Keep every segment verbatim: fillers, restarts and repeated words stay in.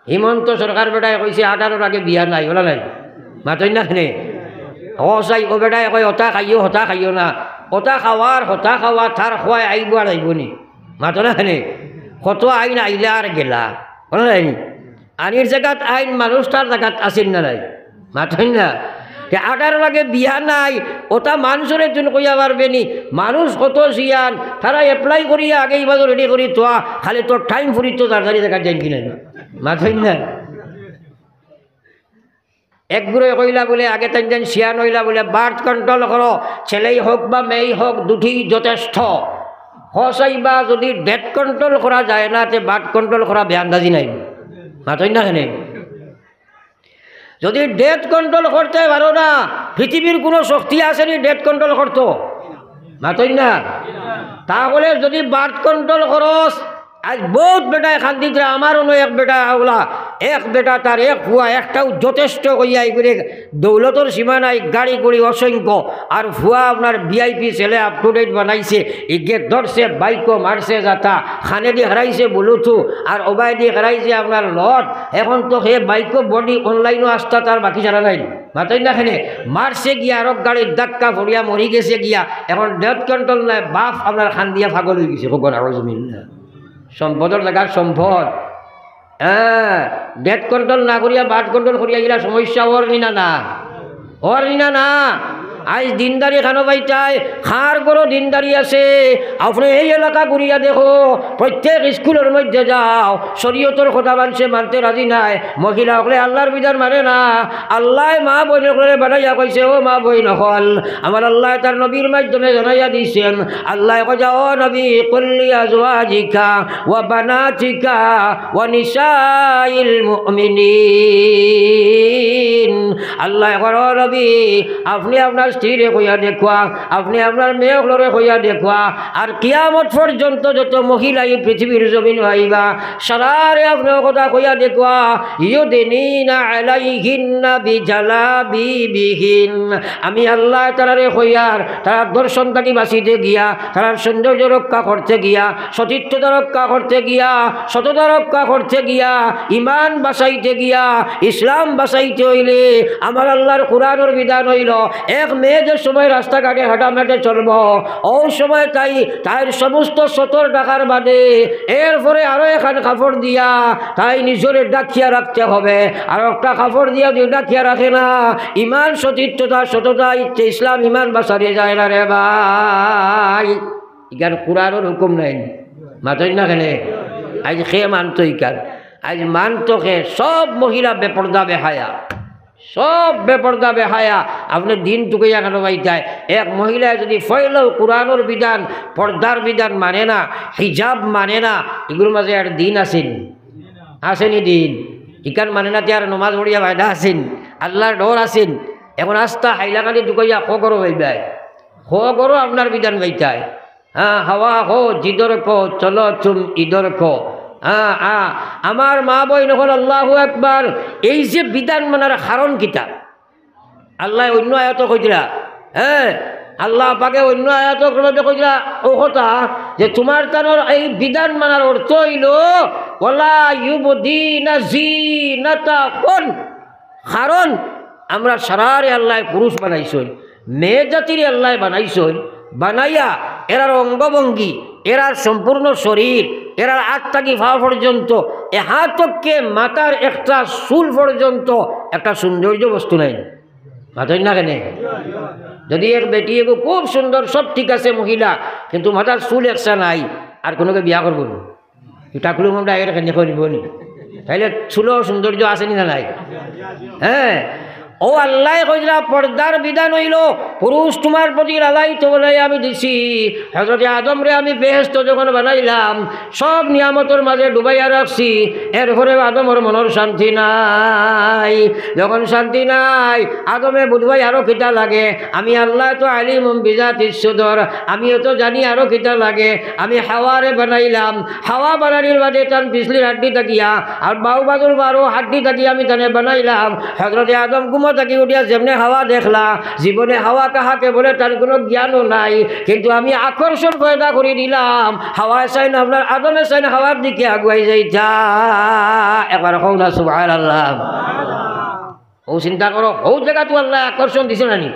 হিমন্ত সরকার বেটায় কইছে আঠারোর আগে বিয়া নাই, অলা নায় নি? মাতইন না কেনে? ও চাই, ও বেটায় কয়, "অতা খাইও, হতা খাইও না।" অতা খাওয়ার, হতা খাওয়া, তার খোয়ায় আইবো আর আইবো নি? মাতো না কেনে? কত আইন আইলা আর গেলা, অলা নায় নি? আনির জাগাত আইন, মানুষ তার জাগাত আছেন না নাই? মাতইন না। তে আঠারোর আগে বিয়া নাই, অতা মানষরে তুইন কইয়া পারবে নি? মানুষ কত শিয়ান, তারা apply করিয়া আগে ইবাদত ready করি থোয়া, খালি তোর time ফুরিত তাড়াতাড়ি দেখা যায় কি নাই? মাতইন না। এক গুরুয়ে কইলা বুলে, আগে তাইন যেন শিয়ান অইলা বুলে, birth control করো, ছেলেই হোক বা মেয়েই হোক, দুটিই যথেষ্ট। হ চাইবা, যদি death control করা যায় না, তে birth control করা বেআন্দাজি নায় নি? মাতইন না কেনে? যদি death control করতে পারো না, পৃথিবীর কুনু শক্তি আছে নি death control করতো? মাতইন না। তাহলে যদি birth control করস, আইজ বউত বেটায় কান্দিতরা, আমার অনো এক বেটা আওলা, এক বেটা তার এক ফুয়া একটাউ যথেষ্ট কইয়া ইগুরে দৌলতর সীমা নাই, গাড়ি গুড়ি অসংখ্য, আর ফুয়া আপনার VIP ছেলে up to date বানাইছে, ইগে ধরছে বাইকো মারছে যাতা, কানেদি হারাইছে Bluetooth, আর ওবায়দি হারাইছে আপনার লট, এখন তো হে বাইকো body online-ও আস্তা তার বাকি ছাড়া নাই। মাতইন না কেনে? মারছে গিয়া, আরক গাড়ির ধাক্কা পড়িয়া মরি গেছে গিয়া, এখন death control নাই, বাপ আপনার কান্দিয়া পাগল অইগেছে। কউক্কা নাউজুবিল্লাহ। সম্পদর জাগাত সম্পদ। হ্যাঁ, death control না করিয়া birth control করিয়া গেলা সমস্যা অর নি না না? অর নি না না? আইজ দিনদারি খানো পাইতায়, কার ঘরো দিনদারি আছে? আপনে এই এলাকা ঘুরিয়া দেখো, প্রত্যেক স্কুলর মধ্যে যাও, শরীয়তর কথা মানষে মানতে রাজি নায়। মহিলা অকলে আল্লার বিধান মানে না। আল্লায় মা বইন অকলরে বানাইয়া কইছে, "ও মা বইন অকল, আমার আল্লায় তার নবীর মাধ্যমে জানাইয়া দিছেন।" আল্লায় কইছে, "ও নবী, কুল্লি আজওয়াজিকা ওয়া বানাতিকা ওয়া নিসাইল মুমিনিন।" আল্লায় কইরা, "ও নবী, আপনে আপনার স্ত্রীরে কইয়া দেখউক্কা, আপনে আপনার মেয়ে অকলরে কইয়া দেখউক্কা, আর কিয়ামত পর্যন্ত যত মহিলা ই পৃথিবীর জমিনো আইবা, সারারে আপনে অউ কথা কইয়া দেখউক্কা, ইউদিনিনা আলাইহিন্না বিজালাবিবিহিন।" আমি আল্লায় তারারে কইয়ার, তারার ধর্ষণ থাকি বাঁচিতে গিয়া, তারার সৌন্দর্য রক্ষা করতে গিয়া, সতীত্বতা রক্ষা করতে গিয়া, সততা রক্ষা করতে গিয়া, ইমান বাঁচাইতে গিয়া, ইসলাম বাঁচাইতে অইলে আমার আল্লার কুরআনর বিধান অইলো, এক মেয়ে যে সময় রাস্তাঘাটে হাঁটামাটে চলবো, অউ সময় তাই তাইর সমস্ত সতর ঢাকার বাদে এরপরে আরো এখান কাপড় দিয়া তাই নিজরে ঢাকিয়া রাখতে হবে। আর একটা কাপড় দিয়া যদি ঢাকিয়া রাখে না, ইমান সতীত্বতা, সততা, ইচ্ছে ইসলাম ইমান বাঁচানি যায় না রে ভাই। ইখান কুরআনর হুকুম নায় নি? মাতইন না কেনে? আইজ কে মানতো ইখান? আইজ মানতো কে? সব মহিলা বেপর্দা বেহায়া, সব বেপর্দা বেহায়া। আপনে দিন টুকাইয়া কেনে বাইতায়? এক মহিলায় যদি ফয়লাউ কুরআনর বিধান, পর্দার বিধান মানে না, হিজাব মানে না, ইগুর মাঝে আর দিন আছে নি? আছে নি দিন? ইখান মানে না তে আর নমাজ পড়িয়া ফায়দা আছে নি? আল্লার ডর আছে নি? এখন আস্তা হাইলাকান্দি টুকাইয়া ক ঘরো বাইবায়, ক ঘরো আপনার বিধান বাইতায়। হ্যাঁ, হাওয়া হো জিদর কো, চলো তুম ইদর কো। হ্যাঁ, হ্যাঁ, আমার মা বইন অকল, আল্লাহু আকবার। এই যে বিধান মানার কারণ কিতা? আল্লায় অইন্য আয়াতো কইরা, হ্যাঁ, আল্লা পাকে অইন্য আয়াতো কইরা অউ কথা যে তুমার তানর এই বিধান মানার অর্থ অইলো, "ওয়ালা ইউবদিনা জিনাতাহুন।" কারণ আমরা সারারে আল্লায় পুরুষ বানাইছইন, মেয়ে জাতিরে আল্লায় বানাইছইন, বানাইয়া এরার অঙ্গভঙ্গি, এরার সম্পূর্ণ শরীর, এরার আত থাকি পা পর্যন্ত, এ হাত থাকি মাথার একটা চুল পর্যন্ত একটা সৌন্দর্য বস্তু নায় নি? মাতইন না কেনে? যদি এক বেটি এগু খুব সুন্দর, সব ঠিক আছে মহিলা, কিন্তু মাথার চুল একটা নাই, আর কুনুকে বিয়া করবো নি? টাকলু মুন্ডা এর কেনে করিব নি? তাইলে চুলো সৌন্দর্য আছে নি না নাই? হ্যাঁ, অউ আল্লায় কইরা পর্দার বিধান অইলো, পুরুষ তুমার প্রতি লালায়িত বলে আমি দিছি। হযরতে আদমরে আমি বেহেস্ত যখন বানাইলাম, সব নিয়ামতর মাঝে ডুবাইয়া রাখছি, এরপরেও আদমর মনর শান্তি নাই। যখন শান্তি নাই, আদমে বুঝবায় আরো কিতা লাগে। আমি আল্লায় তো আলিমুম বিজাতিস সুদুর, আমিও তো জানি আরো কিতা লাগে। আমি হাওয়ারে বানাইলাম, হাওয়া বানানির বাদে তান পিছলির হাড্ডি থাকিয়া আর বাউ বাজুর বারো হাড্ডি থাকিয়া আমি তানে বানাইলাম। হযরতে আদম ঘুম থাকি উঠিয়া যেমনে হাওয়া দেখলা, জীবনে হাওয়া কাহাকে বলে তার কোনো জ্ঞানও নাই, কিন্তু আমি আকর্ষণ পয়দা করি দিলাম, হাওয়ায় চাইন আপনার আদমে চাইন হাওয়ার দিকে আগুয়াই যাইতা। একবার কও না সুবহানাল্লাহ। ও চিন্তা করো, হউ জাগাত আল্লায় আকর্ষণ দিছে না নি?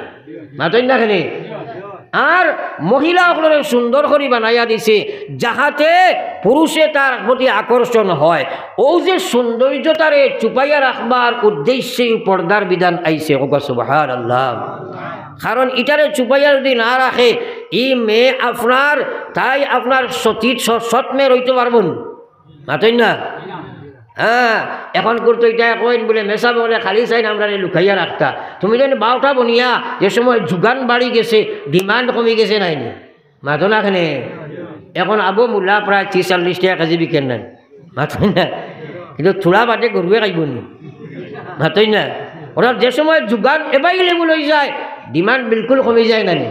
মাতইন না কেনে? আর মহিলা অকলরে সুন্দর করি বানাইয়া দিছে, যাহাতে পুরুষে তার প্রতি আকর্ষণ হয়। ও যে সৌন্দর্যতারে চুপাইয়া রাখবার উদ্দেশ্যেই পর্দার বিধান আইছে। কও সুবহানাল্লাহ। কারণ ইটারে চুপাইয়া যদি না রাখে, ই মেয়ে আপনার, তাই আপনার সতী, স-, সৎ মেয়ে রইতে পারবো না। মাতইন না? হ্যাঁ, এখন করতো ইটা কইন বলে মেসাব বলে খালি চাইন আমরারে লুকাইয়া রাখতা। তুমি যেন বারোটা বনিয়া যে সময় যোগান বাড়ি গেছে, ডিমান্ড কমি গেছে নাইনি? মাতো না কেনে? এখন আবু মুলা প্রায় ত্রিশ চল্লিশ টাকা কেজি বিকেন না। মাতইন না? কিন্তু থুড়া বাদে গরুয়ে খাইব নি? মাতইন না? ওরা যে সময় যোগান অ্যাভেইলেবল হয়ে যায়, ডিমান্ড বিলকুল কমে যায় না নি?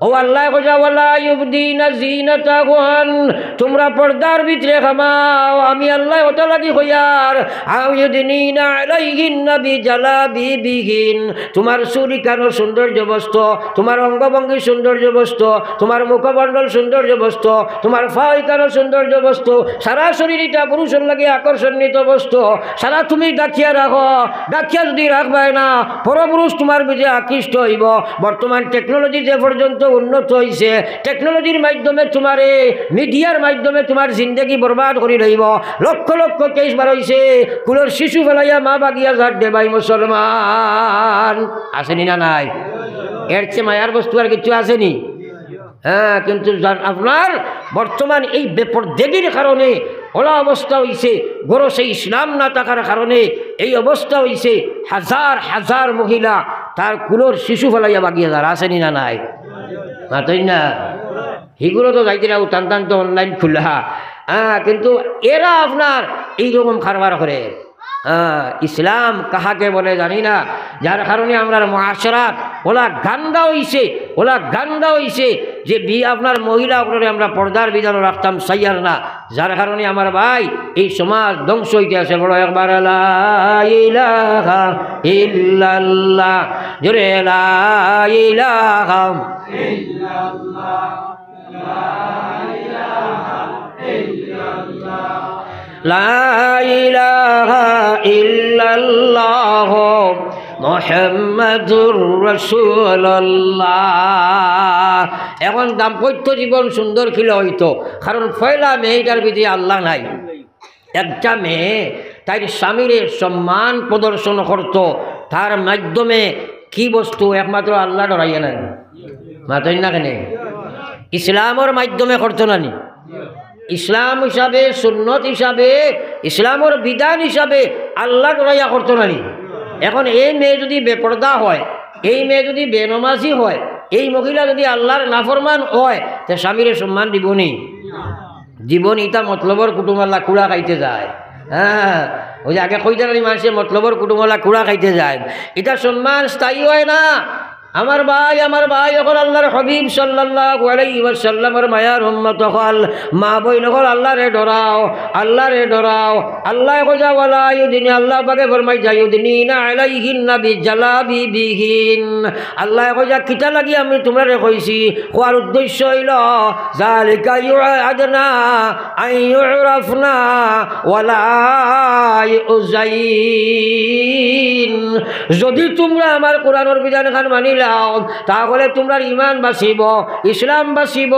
ও আল্লায় কইরা, "ওয়ালা ইউবদিনা জিনাতাহুন", তোমরা পর্দার ভিতরে কামাও। আমি আল্লায় ওটা লাগি কইয়ার, "আও ইউদিনিনা আলাইহিন্না বিজালাবিবিহিন", তোমার চুড়ি কানো সৌন্দর্য বস্তু, তোমার অঙ্গভঙ্গি সৌন্দর্য বস্তু, তোমার মুখমণ্ডল সৌন্দর্য বস্তু, তোমার ফাইকানো সৌন্দর্য বস্তু, সারা শরীর ইটা পুরুষর লাগি আকর্ষণীয় বস্তু, সারা তুমি ডাকিয়া রাখো। ডাকিয়া যদি রাখবায় না, পরপুরুষ তোমার ভিতরে আকৃষ্ট হইব। বর্তমান টেকনোলজি যে পর্যন্ত উন্নত হইছে, টেকনোলজির মাধ্যমে তোমারে, মিডিয়ার মাধ্যমে তোমার জিন্দেগি বরবাদ করি লইব। লক্ষ লক্ষ কেস বার হইছে, কুলোর শিশু ফেলাইয়া মা বাগিয়া যার দে ভাই মুসলমান। আছে নি না নাই? এর চেয়ে মায়ার বস্তু আর কিছু আছে নি? হ্যাঁ, কিন্তু জান-, আপনার বর্তমান এই বেপরদেগির কারণে ওলা অবস্থা হইছে, গরসে ইসলাম না থাকার কারণে এই অবস্থা হইছে। হাজার হাজার মহিলা তার কুলোর শিশু ফেলাইয়া বাগিয়া যার, আছে নি না নাই? মাতইন না? হিগুলো তো যাইতে না, টান টান তো অনলাইন খুলা। হ্যাঁ, কিন্তু এরা আপনার এইরকম কারবার করে। হ্যাঁ, ইসলাম কাহাকে বলে জানি না, যার কারণে আমরার মুআশারাত ওলা গান্দা হইছে, ওলা গান্দা হইছে যে বি-, আপনার মহিলা অকলরে আমরা পর্দার বিধানো রাখতাম চাইয়ার না, যার কারণে আমার ভাই এই সমাজ ধ্বংস হইতে আছে। বড় একবার লা ইলাহা ইল্লাল্লাহ, জোরে লা ইলাহা। লা ইলাহা ইল্লাল্লাহ মুহাম্মাদুর রাসূলুল্লাহ। এখন দাম্পত্য জীবন সুন্দর কিলা হইতো, কারণ পয়লা মেয়েটার ভিতরে আল্লাহ নাই। একটা মেয়ে তাইর স্বামীরে সম্মান প্রদর্শন করত, তার মাধ্যমে কি বস্তু? একমাত্র আল্লাহ ডরাইয়া নাই। মাতইন না কেনে? ইসলামর মাধ্যমে করতো না নি? ইসলাম হিসাবে, সুন্নত হিসাবে, ইসলামর বিধান হিসাবে আল্লাহ ডরাইয়া করতো না নি? এখন এই মেয়ে যদি বেপর্দা হয়, এই মেয়ে যদি বেনমাজি হয়, এই মহিলা যদি আল্লাহর নাফরমান হয়, তে স্বামীরে সম্মান দিব নি? জীবন ইটা মতলবর কুটুমওয়ালা কুড়া খাইতে যায়। হ্যাঁ, ওই যে আগে কইতে পারি মানুষে মতলবর কুটুমওয়ালা কুড়া খাইতে যায়, ইটা সম্মান স্থায়ী হয় না। আমার ভাই, আমার ভাই অকল, আল্লাহর হাবিব সাল্লাল্লাহু আলাইহি ওয়াসাল্লামর মায়ার উম্মত অকল, মা বইন অকল, আল্লাহরে ডরাও, আল্লাহরে ডরাও। আল্লায় কইরা ওয়ালা ইউদিনি, আল্লাহ পাকে ফরমাইরা ইউদিনিনা আলাইহিন্না বিজালাবিবিহিন। আল্লায় কইরা কিতা লাগি আমি তুমরারে কইছি, কওয়ার উদ্দেশ্য হইল, যালিকা ইউ-, আদনা আন ইউরাফনা ওয়ালা ইউজাইন। যদি তুমরা আমার কোরআনর বিধান খান মানি লাও, তাহলে তুমরার ইমান বাঁচিব, ইসলাম বাঁচিব,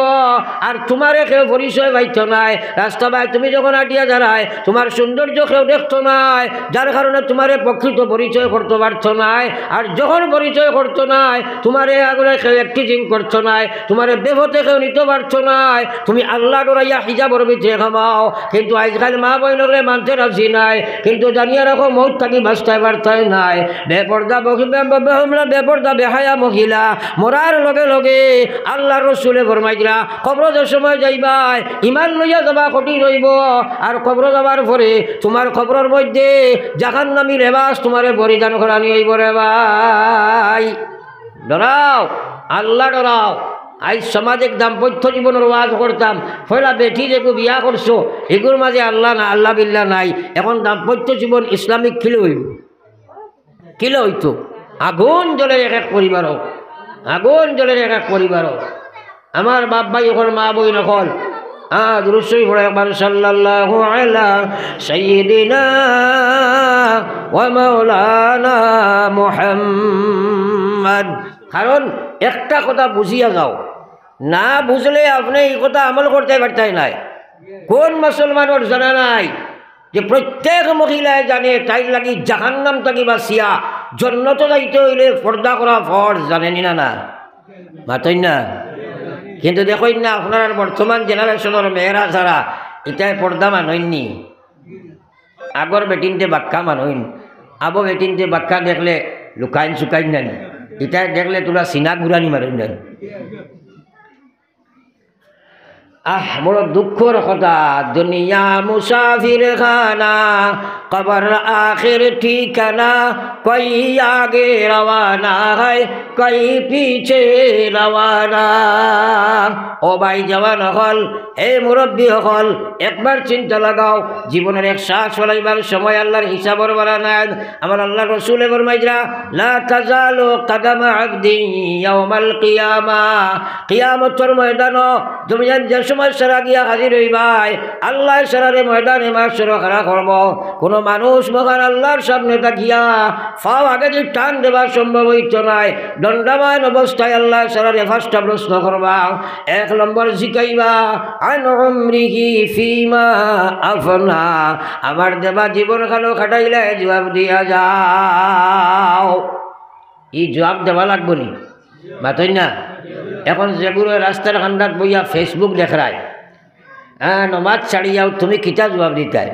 আর তুমারে কেউ পরিচয় পাইতো নায়। রাস্তা বায় তুমি যখন আটিয়া যারায়, তুমার সৌন্দর্য কেউ দেখতো নায়, যার কারণে তুমারে প্রকৃত পরিচয় করতে পারতো নায়। আর যখন পরিচয় করতো নায়, তুমারে আগলে কেউ একটি জিন করতো নায়, তুমারে বেপথে কেউ নিতে পারতো নায়। তুমি আল্লাহ ডরাইয়া হিজাবর ভিতরে কামাও, কিন্তু আজকাল মা বইনরে মানতে রাজি নাই। কিন্তু জানিয়া রাখো, মৌত থাকি বাঁচতে পারতায় নাই। বেপর্দা বহি-, বে-, বে-, বে-, বেপর্দা বেহায়া মহিলা মরার লগে লগে আল্লাহর রসুলে ফরমাইরা, কবর যে সময় যাইবায়, ইমান লইয়া যাবা কঠিন হইব, আর কবর যাবার পরে তুমার কবরর মধ্যে জাহান্নামী লেবাস তুমারে পরিধান করানি হইব রে ভাই। ডরাও, আল্লাহ ডরাও। আইজ সমাজে দাম্পত্য জীবনর ওয়াজ করতাম, পয়লা বেটি যেগু বিয়া করছো, এগুর মাঝে আল্লাহ না, আল্লাহ বিল্লাহ নাই। এখন দাম্পত্য জীবন ইসলামিক কিলা হইব? কিলা অইতো? আগুন জ্বলের এক এক পরিবারো, আগুন জ্বলের এক এক পরিবারো। আমার বাপ ভাই অকল, মা বইন অকল, আ, দুরূদ শরীফ পড়ো একবার, সাল্লাল্লাহু আলা সাইয়্যিদিনা ওয়া মাওলানা মুহাম্মদ। কারণ একটা কথা বুঝিয়া যাও, না বুঝলে আপনে ই কথা আমল করতায় পারতায় নায়। কুন মুসলমানর জানা নাই যে প্রত্যেক মহিলায় জানে তাইর লাগি জাহান্নাম থাকি বাচিয়া জন্নতো যাইতে অইলে পর্দা করা ফরজ, জানে নি না? না, মাতইন না। কিন্তু দেখইন না, আপনারার বর্তমান জেনারেশনর মেয়েরা যারা, ইতায় পর্দা মানইন নি। আগর বেটিন্তে বাক্কা মানইন, আবো বেটিন্তে বাক্কা দেখলে লুকাইন চুকাইন না নি, ইতায় দেখলে থুড়া সিনা গুরানি মারইন না নি। আহ, বড় দুঃখর কথা। দুনিয়া মুসাফির খানা, কবর আখির ঠিকানা, কই আগে রওয়ানা হয়, কই পিছে রওয়ানা। ও ভাই জওয়ান অকল, হে মুরব্বি অকল, একবার চিন্তা লাগাও, জীবনর এক শ্বাস ফালাইবার সময় আল্লার হিসাবর বারা নাই। আমার আল্লার রসুলে ফরমাইরা, লা তাজালু কাদামা আবদিন ইয়াউমাল কিয়ামা। কিয়ামতর ময়দানো দুনিয়াত যে সময় সারা গিয়া হাজির অইবায়, আল্লায় সারারে ময়দানে মাহশরো খাড়া করবো। কুনু মানুষ মহান আল্লার সামনে থাকিয়া পাও আগেদি টান দেবার সম্ভব অইতো নায়। দণ্ডায়মান অবস্থায় আল্লায় সারারে পাঁচটা প্রশ্ন করবা। এক নম্বর জিকাইবা, আন উমরিহি ফিমা আফনা, আমার দেবা জীবন খানো খাটাইলায়, জুয়াব দিয়া যাও। ই জুয়াব দেওয়া লাগবো নি? মাতইন না। এখন যেগুরে রাস্তার কান্দাত বইয়া Facebook দেখরায়, হ্যাঁ, নমাজ ছাড়িয়াও তুমি কিতা জুয়াব দিতায়?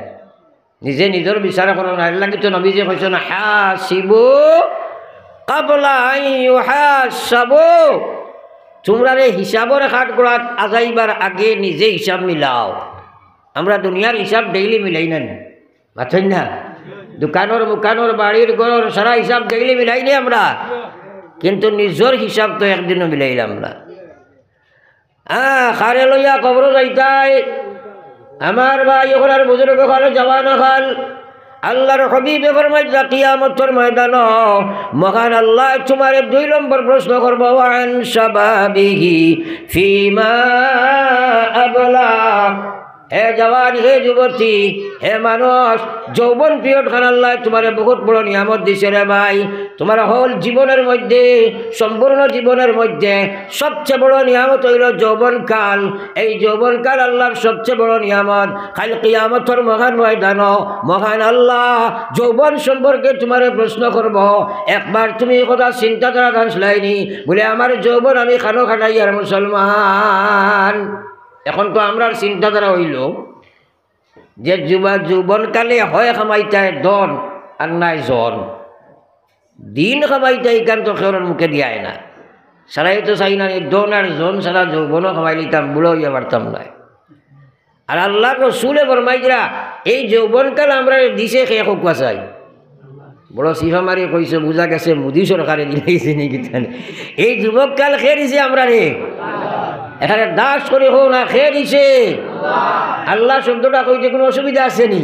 নিজে নিজর বিচার করো না, এর লাগি তো নবীজি কইছইন, হাসিবু কাবলা আন ইউহাসাবু। তুমরারে হিসাবর কাঠগড়াত আজাইবার আগে নিজে হিসাব মিলাও। আমরা দুনিয়ার হিসাব ডেইলি মিলাই না নি? মাতইন না। দোকানর, মুকানর, বাড়ির, ঘরর সারা হিসাব ডেইলি মিলাই নি আমরা, কিন্তু নিজর হিসাব তো একদিনও মিলাইলাম না। আহ, কারে লইয়া কবরো যাইতায়? আমার ভাই অকল আর বুজুর্গ অকল, জওয়ান অকল, আল্লার হাবিবে ফরমাইরা কিয়ামতর ময়দানো মহান আল্লায় তুমারে দুই নম্বর প্রশ্ন করবো, ওয়ান শাবাবিহি ফিমা আবলা। হে জওয়ান, হে যুবতী, হে মানুষ, যৌবন period খান আল্লায় তুমারে বহুত বড় নিয়ামত দিছে রে ভাই। তুমার হউল জীবনর মধ্যে, সম্পূর্ণ জীবনর মধ্যে সবচে বড় নিয়ামত অইলো যৌবনকাল। এই যৌবনকাল আল্লার সবচে বড় নিয়ামত। কাইল কিয়ামতর মহান ময়দানো মহান আল্লা যৌবন সম্পর্কে তুমারে প্রশ্ন করবো। একবার তুমি ই কথা চিন্তাধারা আনছলায় নি, বুলে, আমার যৌবন আমি খানো খাটাইয়ার মুসলমান। এখন তো আমরার চিন্তাধারা অইলো যে যুবা-, যৌবনকালে হয় কামাইতায় ধন আর নায় জন। দিন কামাইতায় ইখান তো কেউরর মুখে দিয়ায় না। সারাই তো চাই না, এই ধন আর জন সারা যৌবনও কামাইলিতাম, বুড়া অইয়া পারতাম নায়। আর আল্লার রসুলে ফরমাইরা, এই যৌবনকাল আমরারে দিছে কে, কউক্কা চাই। বড় চিফা মারি কইছে, বুঝা গেছে মোদি সরকারে দিলাইছে নি কিতা নি। এই যুবককাল কে দিছে আমরারে? এখানে দাস করে কও না, কে দিছে? আল্লা শব্দটা কইতে কুনু অসুবিধা আছে নি?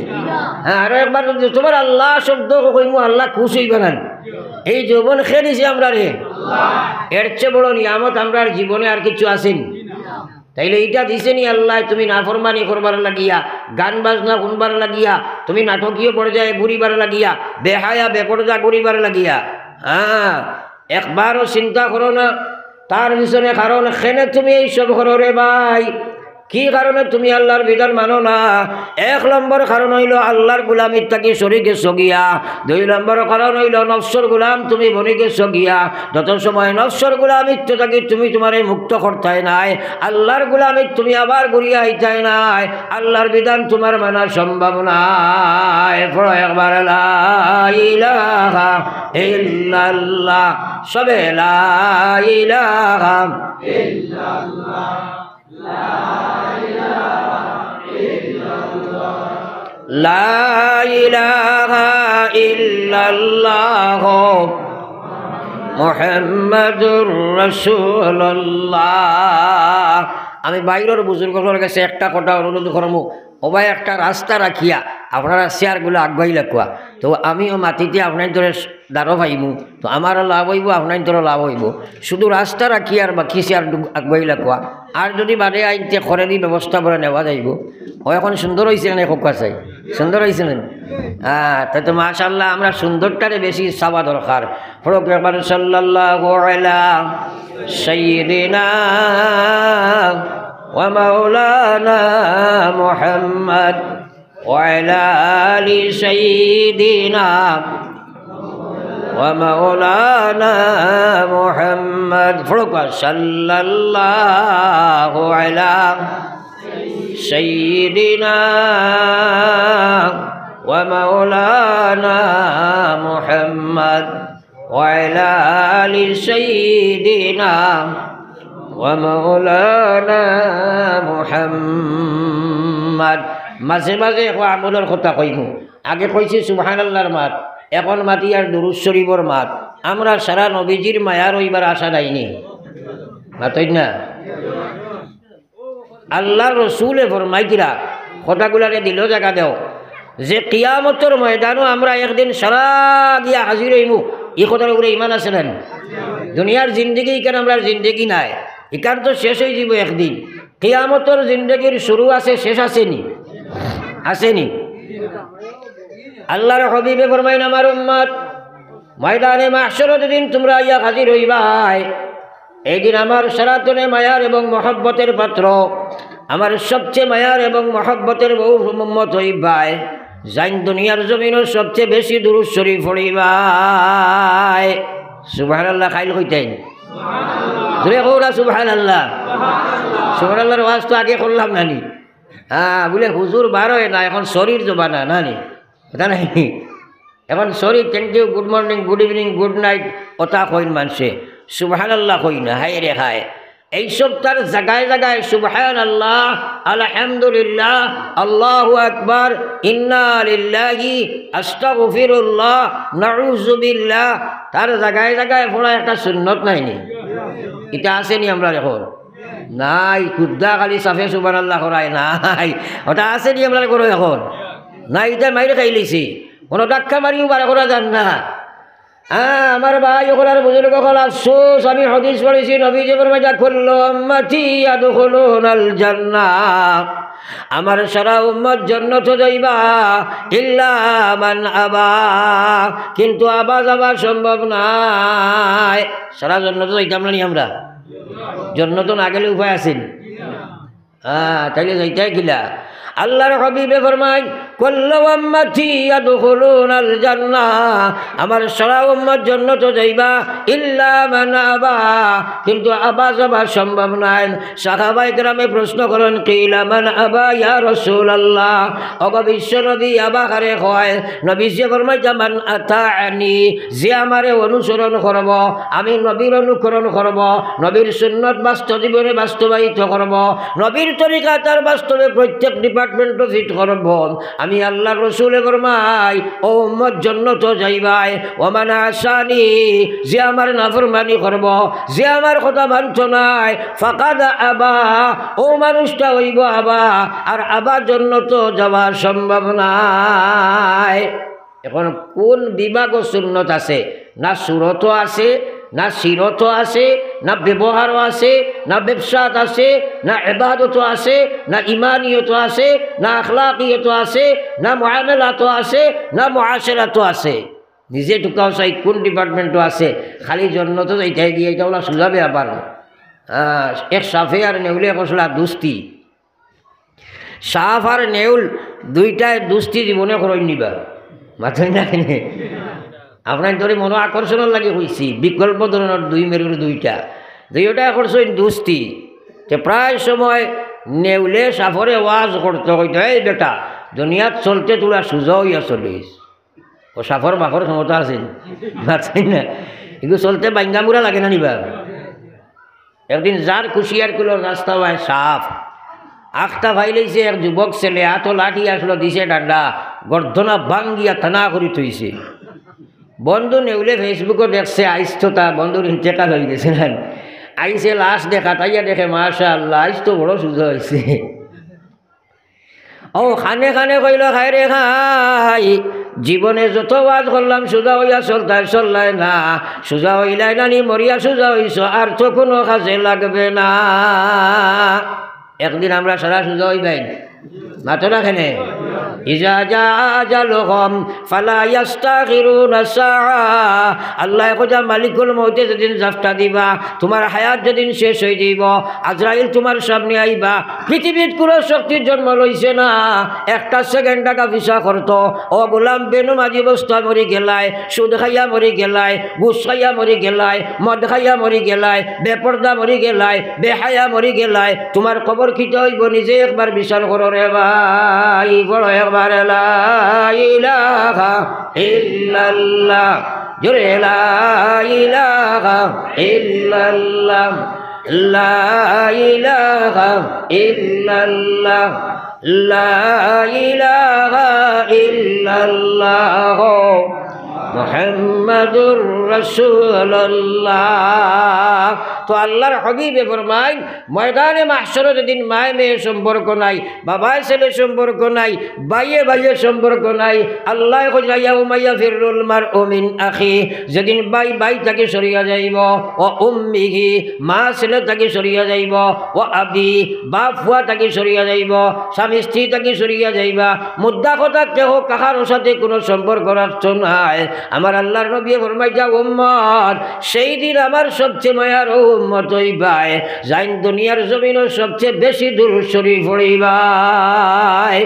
হ্যাঁ, আরো একবার যদি তুমার আল্লা শব্দ কইমু, আল্লা খুশ অইবা না নি? এই যৌবন কে দিছে আমরারে? এর চেয়ে বড় নিয়ামত আমরার জীবনে আর কিছু আছে নি? তাইলে ইটা দিছে নি আল্লায় তুমি নাফরমানি করবার লাগিয়া, গান বাজনা হুনবার লাগিয়া, তুমি নাটকীয় পর্যায়ে ঘুরিবার লাগিয়া, বেহায়া বেপর্দা ঘুরিবার লাগিয়া? হ্যাঁ, একবারও চিন্তা করো না তার পিছনে কারণ কেনে তুমি এই সব করো রে ভাই। কি কারণে তুমি আল্লার বিধান মানো না? এক নম্বর কারণ অইলো আল্লার গুলামির থাকি সরি গেছো গিয়া। দুই নম্বর কারণ অইলো নফসর গুলাম তুমি বনি গেছো গিয়া। যত সময় নফসর গুলামিত্ব থাকি তুমি তুমারে মুক্ত করতায় নায়, আল্লার গুলামিত তুমি আবার ঘুরিয়া আইতায় নায়, আল্লার বিধান তুমার মানা সম্ভব নায়। পড়ো একবার, লা ইলাহা ইল্লাল্লাহ। সবে লা ইলাহা ইল্লাল্লাহ। লা ইলাহা ইল্লাল্লাহ মুহাম্মাদুর রাসূলুল্লাহ। আমি বাইরর বুজুর্গর গেছে একটা কথা অনুরোধ করমু, ওবায় একটা রাস্তা রাখিয়া আপনারা চেয়ারগুলা আগুয়াইলাউক্কা। তো আমিও মাটিতে আপনাইন্তরে দাঁড় পাইমু, তো আমারও লাভ অইবো, আপনাইন্তরও লাভ অইবো। শুধু রাস্তা রাখিয়া আর বাকি চেয়ার আগুয়াইলাউক্কা। আর যদি বাদে আইন্তে খরেদি ব্যবস্থা করি নেওয়া যাইবো। অউ অখন সুন্দর অইছে না, খোকা চাই? সুন্দর অইছে না? হ্যাঁ, তাই তো মাশাআল্লাহ, আমরা সুন্দরটারে বেশি চাওয়া দরকার। পড়উক্কা একবার, সাল্লাল্লাহু আলা সাইয়্যিদিনা ওয়া মাওলানা মুহাম্মদ ওয়া আলা আলি সাইয়্যিদিনা ওয়া মাওলানা মুহাম্মদ। পড়উক্কা, সাল্লাল্লাহু আলা সাইয়্যিদিনা ওয়া মাওলানা মুহাম্মদ ওয়া আলা আলি সাইয়্যিদিনা ওয়া মাওলানা মুহাম্মদ। মাঝে মাঝে এক আমলর কথা কইমু। আগে কইছি সুবহানাল্লাহর মাত, অখন মাতিয়ার দুরূদ শরীফর মাত। আমরা সারা নবীজির মায়ার অইবার আশা নাইনি? মাতইন না? আল্লাহর রসুলে ফরমাইছিলা, কথাগুলারে দিলো জাগা দেও, যে কিয়ামতর ময়দানো আমরা একদিন সারা গিয়া হাজির অইমু। ই কথার উপরে ইমান আছে না? দুনিয়ার জিন্দেগি ইখান আমরার জিন্দেগি নায়, ইখান তো শেষ অইযিবো একদিন। কিয়ামতর জিন্দেগির শুরু আছে, শেষ আছে নি? আছে নি? আল্লাহর হাবিবে ফরমাইন, আমার উম্মত, ময়দানে মাহশরো যেদিন তুমরা আইয়া হাজির অইবায়, এইদিন আমার সনাতনে মায়ার এবং মহব্বতের পাত্র, আমার সবচেয়ে মায়ার এবং মহব্বতের বউ উম্মত অইবায়, যাইন দুনিয়ার জমিনো সবচেয়ে বেশি দুরূদ শরীফ পড়িবায়। সুবহানাল্লাহ, খাইল কইতাইন। জোরে কও না সুবহানাল্লাহ। সুবহানাল্লাহর ওয়াজ তো আগে করলাম না নি? হ্যাঁ, বুলে হুজুর বারোয় না, অখন শরীর জমানা না নি? কথা নাই? অখন sorry, thank you, good morning, good evening, good night, অতা কইন মানষে। সুবহানাল্লাহ কইন না, হায় রে হায়। এইসব তার জাগায় জাগায় সুবহানাল্লাহ, আলহামদুলিল্লাহ, আল্লাহু আকবার, ইন্না লিল্লাহি, আস্তাগফিরুল্লাহ, নাউজুবিল্লাহ, তার জাগায় জাগায় পড়া একটা সুন্নত নায় নি? ইটা আছে নি আমরার অখন? নাই, কুদ্দা খালি সাফে সুবহানাল্লাহ করায় নাই। অতা আছে নি আমরার ঘরো অখন? না, ইটা মাইর খাইলিছে। কুনু ধাক্কা মারিও বার করা যার না। হ্যাঁ, আমার ভাই অকল আর বুজুর্গ অকল, আফসোস, আমি হাদিস পড়ছি, নবীজি ফরমাইতা, "কুল্লু উম্মতি ইয়াদখুলুনাল জান্নাহ।" আমার সারা উম্মত জন্নতো যাইবা, ইল্লা মান আবা, কিন্তু আবা যাবা সম্ভব নায়। সারা জন্নতো যাইতাম না নি আমরা? জন্নতো না গেলে উপায় আছে নি? হ্যাঁ, তাইলে যাইতায় কিলা? আল্লাহর হাবিবে ফরমাইন, "কুল্লু উম্মতি ইয়াদখুলুনাল জান্নাহ।" আমার সারা উম্মত জন্নতো যাইবা, ইল্লা মান আবা, কিন্তু আবা যাবা সম্ভব নায়। সাহাবায়ে কেরামে প্রশ্ন করইন, "কিলা মান আবা ইয়া রাসূলুল্লাহ?" ওগো বিশ্ব নবী, আবা কারে কয়? নবীজিয়ে ফরমাইতা, "মান আতাআনি।" যে আমারে অনুসরণ করবো, আমি নবীর অনুকরণ করবো, নবীর সুন্নত বাস্তব জীবনে বাস্তবায়িত করবো, নবীর তরিকা তার বাস্তবে প্রত্যেক department-ও fit করবো। আমি আল্লাহর রসুলে ফরমাই, ও উম্মত জন্নতো যাইবায়। ওমান আসানি, যে আমার নাফরমানি করবো, যে আমার কথা মানতো নায়, ফাকাদ আবা, ও মানুষটা অইবো আবা, আর আবা জন্নতো যাওয়া সম্ভব নায়। অখন কুন বিভাগো সুন্নত আছে? না সুরতো আছে, না সিরতো আছে, না ব্যবহারো আছে, না ব্যবসাত আছে, না ইবাদতো আছে, না ইমানিয়তো আছে, না আখলাকিয়তো আছে, না মুআমালাতো আছে, না মুআশারাতো আছে। নিজে টুকাও চাই কুন department-ও আছে, খালি জন্নতো যাইতায় গিয়া, ইটা অলা সুজা ব্যাপার না। আহ, এক সাফে আর নেউলে করছিলা দুস্তি। সাফ আর নেউল দুইটায় দুস্তি জীবনে করইন নি বা? মাতইন না কেনে? আপনাইন্তরে মনো আকর্ষণর লাগি কইছি, বিকল্প ধরনর দুই মেরুর দুইটা। দুইওটায় করছইন দুস্তি। তে প্রায় সময় নেউলে সাফরে ওয়াজ করতো, কইতো, "এই বেটা, দুনিয়াত চলতে থুড়া সুজা অইয়া চলিস।" ও সাফর বাফর ক্ষমতা আছে নি? মাতইন না। ইগু চলতে বাইঙ্গামুরা লাগে না নি বা? একদিন যার খুশি আর কুলোর রাস্তা অয় সাফ। আখতা ফাইলাইছে এক যুবক ছেলে, আতো লাঠি আছলো, দিছে ডান্ডা, গর্দনা ভাঙ্গিয়া থানা করি থইছে। বন্ধু নেউলে Facebook-ও দেখছে, আইজ তো তা বন্ধুর ইন্তেকাল অইগেছে না। আইছে লাশ দেখাত, আইয়া দেখে, মাশাআল্লাহ, আইজ তো বড় সুজা অইছে। ও কানে কানে কইলো, "হায় রে হায়, জীবনে যত ওয়াজ করলাম, সুজা অইয়া চলতায়, চললায় না, সুজা অইলায় না নি, মরিয়া সুজা অইছো, আর তো কুনু কাজে লাগবে না।" একদিন আমরা সারা সুজা অইবাইন, মাতো না কেনে? ইজা জা আজালুহুম ফালা ইয়াস্তাখিরুনা সাআ। আল্লায় কইতা, মালিকুল মউতে যেদিন জাপটা দিবা, তুমার হায়াত যেদিন শেষ অই যাইবো, আজরাইল তুমার সামনে আইবা, পৃথিবীত কুনু শক্তির জন্ম লইছে না, একটা সেকেন্ড আগাপিছা করতো। ও গোলাম, বেনমাজি অবস্থায় মরি গেলায়, সুদ খাইয়া মরি গেলায়, ঘুষ খাইয়া মরি গেলায়, মদ খাইয়া মরি গেলায়, বেপর্দা মরি গেলায়, বেহায়া মরি গেলায়, তুমার কবর কিতা অইবো? নিজে একবার বিচার করো রে ভাই, বলো একবার, লা ইলাহা ইল্লাল্লাহ, জোরে, লা ইলাহা ইল্লাল্লাহ, লা ইলাহা ইল্লাল্লাহ, লা ইলাহা ইল্লাল্লাহ, মুহাম্মাদুর রাসূলুল্লাহ। তো আল্লাহর হাবিবে ফরমাইন, ময়দানে মাহশরো যেদিন মায়ে মেয়ে সম্পর্ক নাই, বাবায় ছেলে সম্পর্ক নাই, ভাইয়ে ভাইয়ে সম্পর্ক নাই, আল্লায় কইলা, ইয়াউমা ইয়াফিরুল মারউ মিন আখি, যেদিন ভাই ভাই থাকি সরিয়া যাইবো, ওয়া উম্মিহি, মা ছেলে থাকি সরিয়া যাইবো, ওয়া আবি, বাপ ফুয়া থাকি সরিয়া যাইবো, স্বামী স্ত্রী থাকি সরিয়া যাইবা। মুদ্রা কথা, কেহ কাহারও সাথে কুনু সম্পর্ক রাখতো নায়। আমার আল্লাহর নবী ফরমাইতা, উম্মত, সেই দিন আমার সবচেয়ে মায়ার উম্মত অইবায়, যাইন দুনিয়ার জমিনো সবচেয়ে বেশি দুরূদ শরীফ পড়িবায়।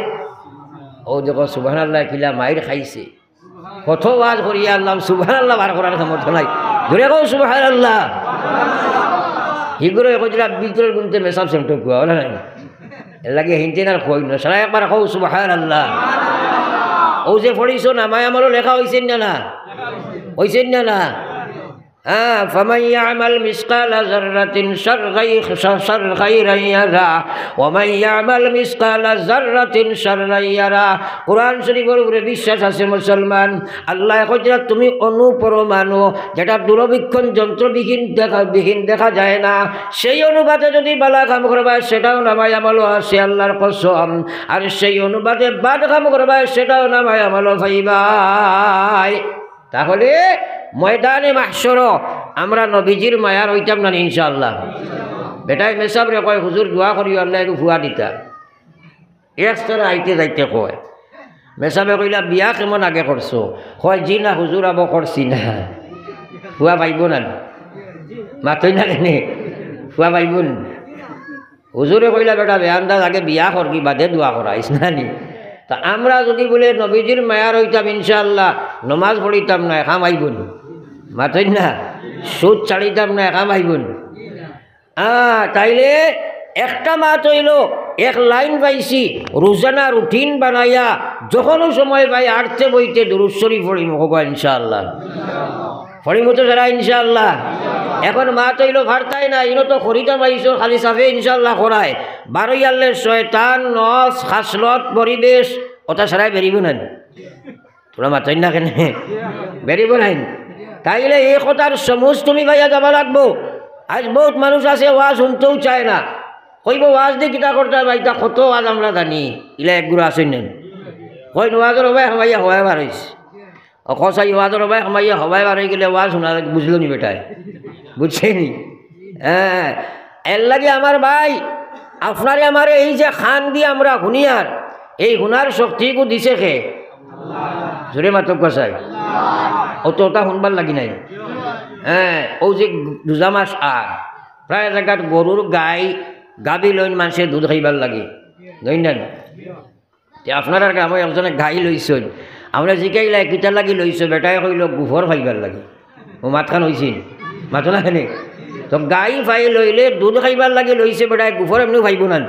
ও দেখো, সুবহানাল্লাহ, কিলা মাইর খাইছে। কত ওয়াজ করিয়া আল্লাহ, সুবহানাল্লাহ বার করার ক্ষমতা নাই। জোরে কও সুবহানাল্লাহ। হিগুরে কইরা ভিতরর গুনতে মেসাব সেমটো কুয়া, অলা নায়? এরলাগি হিনতে না কই না, সারা একবার কও সুবহানাল্লাহ। ও যে পড়িছো না, মায়া আমলো লেখা অইছে না, না? অইছে না, না? হ্যাঁ, ফামান ইয়ামাল মিসকালা যাররাতিন শাররাই-, শা-, শার-, খাইরান ইয়ারা, ওয়া মান ইয়ামাল মিসকালা যাররাতিন শাররান ইয়ারা। কোরআন শরীফর উপরে বিশ্বাস আছে মুসলমান। আল্লায় কইরা, তুমি অণু পরমাণু, যেটা দূরবীক্ষণ যন্ত্রবিহীন দেখা, বিহীন দেখা যায় না, সেই অনুপাতে যদি বালা কাম করবায়, সেটাও নামায় আমলো আছে, আল্লাহর কসম। আর সেই অনুপাতে বাদ কাম করবায়, সেটাও নামায় আমলো পাইবায়। তাহলে ময়দানে মাহশরো আমরা নবীজির মায়ার অইতাম না নি ইনশাআল্লাহ? বেটায় মেসাবরে কয়, "হুজুর, দোয়া করিও, আল্লায় একটু ফুয়া দিতা।" এক স্তরে আইতে যাইতে কয়, মেসাবে কইলা, "বিয়া কেমন আগে করছো?" কয়, "জি না হুজুর, আবো করছি না।" ফুয়া পাইবো না নি? মাতইন না কেনে? ফুয়া পাইবো নি? হুজুরে কইলা, "বেটা বেআন্দাজ, আগে বিয়া করবি, বাদে দোয়া করাইস না নি?" তা আমরা যদি বুলে নবীজির মায়ার অইতাম ইনশাআল্লাহ, নমাজ পড়িতাম না, কাম আইবো নি? মাতইন না, সুদ ছাড়িতাম না, কাম আইবো নি? আ, তাইলে একটা মাত অইলো, এক লাইন পাইছি, রোজানা রুটিন বানাইয়া যখনও সময় পাই আটতে বইতে দুরূদ শরীফ পড়িমু, কবা ইনশাআল্লাহ। পড়িমু তো যারা ইনশাআল্লাহ। এখন মাত অইলো পারতায় না, ইনো তো করিতাম আইছো, খালি সাফে ইনশাআল্লাহ করায়। বারইয়ালে শয়তান, নফস, খাসলত, পরিবেশ, অতা সারায় বেরিবো না নি? তোরা মাতইন না কেনে? বেরিবো না নি? তাইলে এই কথার সমুজ তুমি পাইয়া যাবা লাগবো। আইজ বউত মানুষ আছে ওয়াজ হুনতেও চায় না। কইবো, "ওয়াজ দি কিতা করতায় বা, ইতা কত ওয়াজ আমরা জানি।" ইলা এক গুরা আছইন না নি? কইন ওয়াজর অবায় হামাইয়া হবায় বার অইছে। ও কসাই ওয়াজর অবায় হামাইয়া হবায় বার অইগেলে ওয়াজ হুনা বুঝলো নি বেটায়? বুঝছে নি? হ্যাঁ, এরলাগি আমার ভাই, আপনারে আমারে এই যে কান দি আমরা হুনিয়ার, এই হুনার শক্তিগু দিছে কে? জোরে মাতউক্কা চাই। অউ তো অতা হুনবার লাগি নায়। হ্যাঁ, অউ যে রোজা মাস আর প্রায় জাগাত গরুর গাই, গাভী লইন মানষে দুধ খাইবার লাগি। লইন না নি? তে আপনারার গ্রামো একজনে গাই লইছইন, আমরা জিকাইলা, "কিতার লাগি লইছো?" বেটায় কইলো, "গুফর পাইবার লাগি।" অউ মাতখান অইছে নি? মাতো না কেনে? তো গাই পাই লইলে দুধ খাইবার লাগি লইছে বেটায়, গুফর এমনেও পাইবো না নি?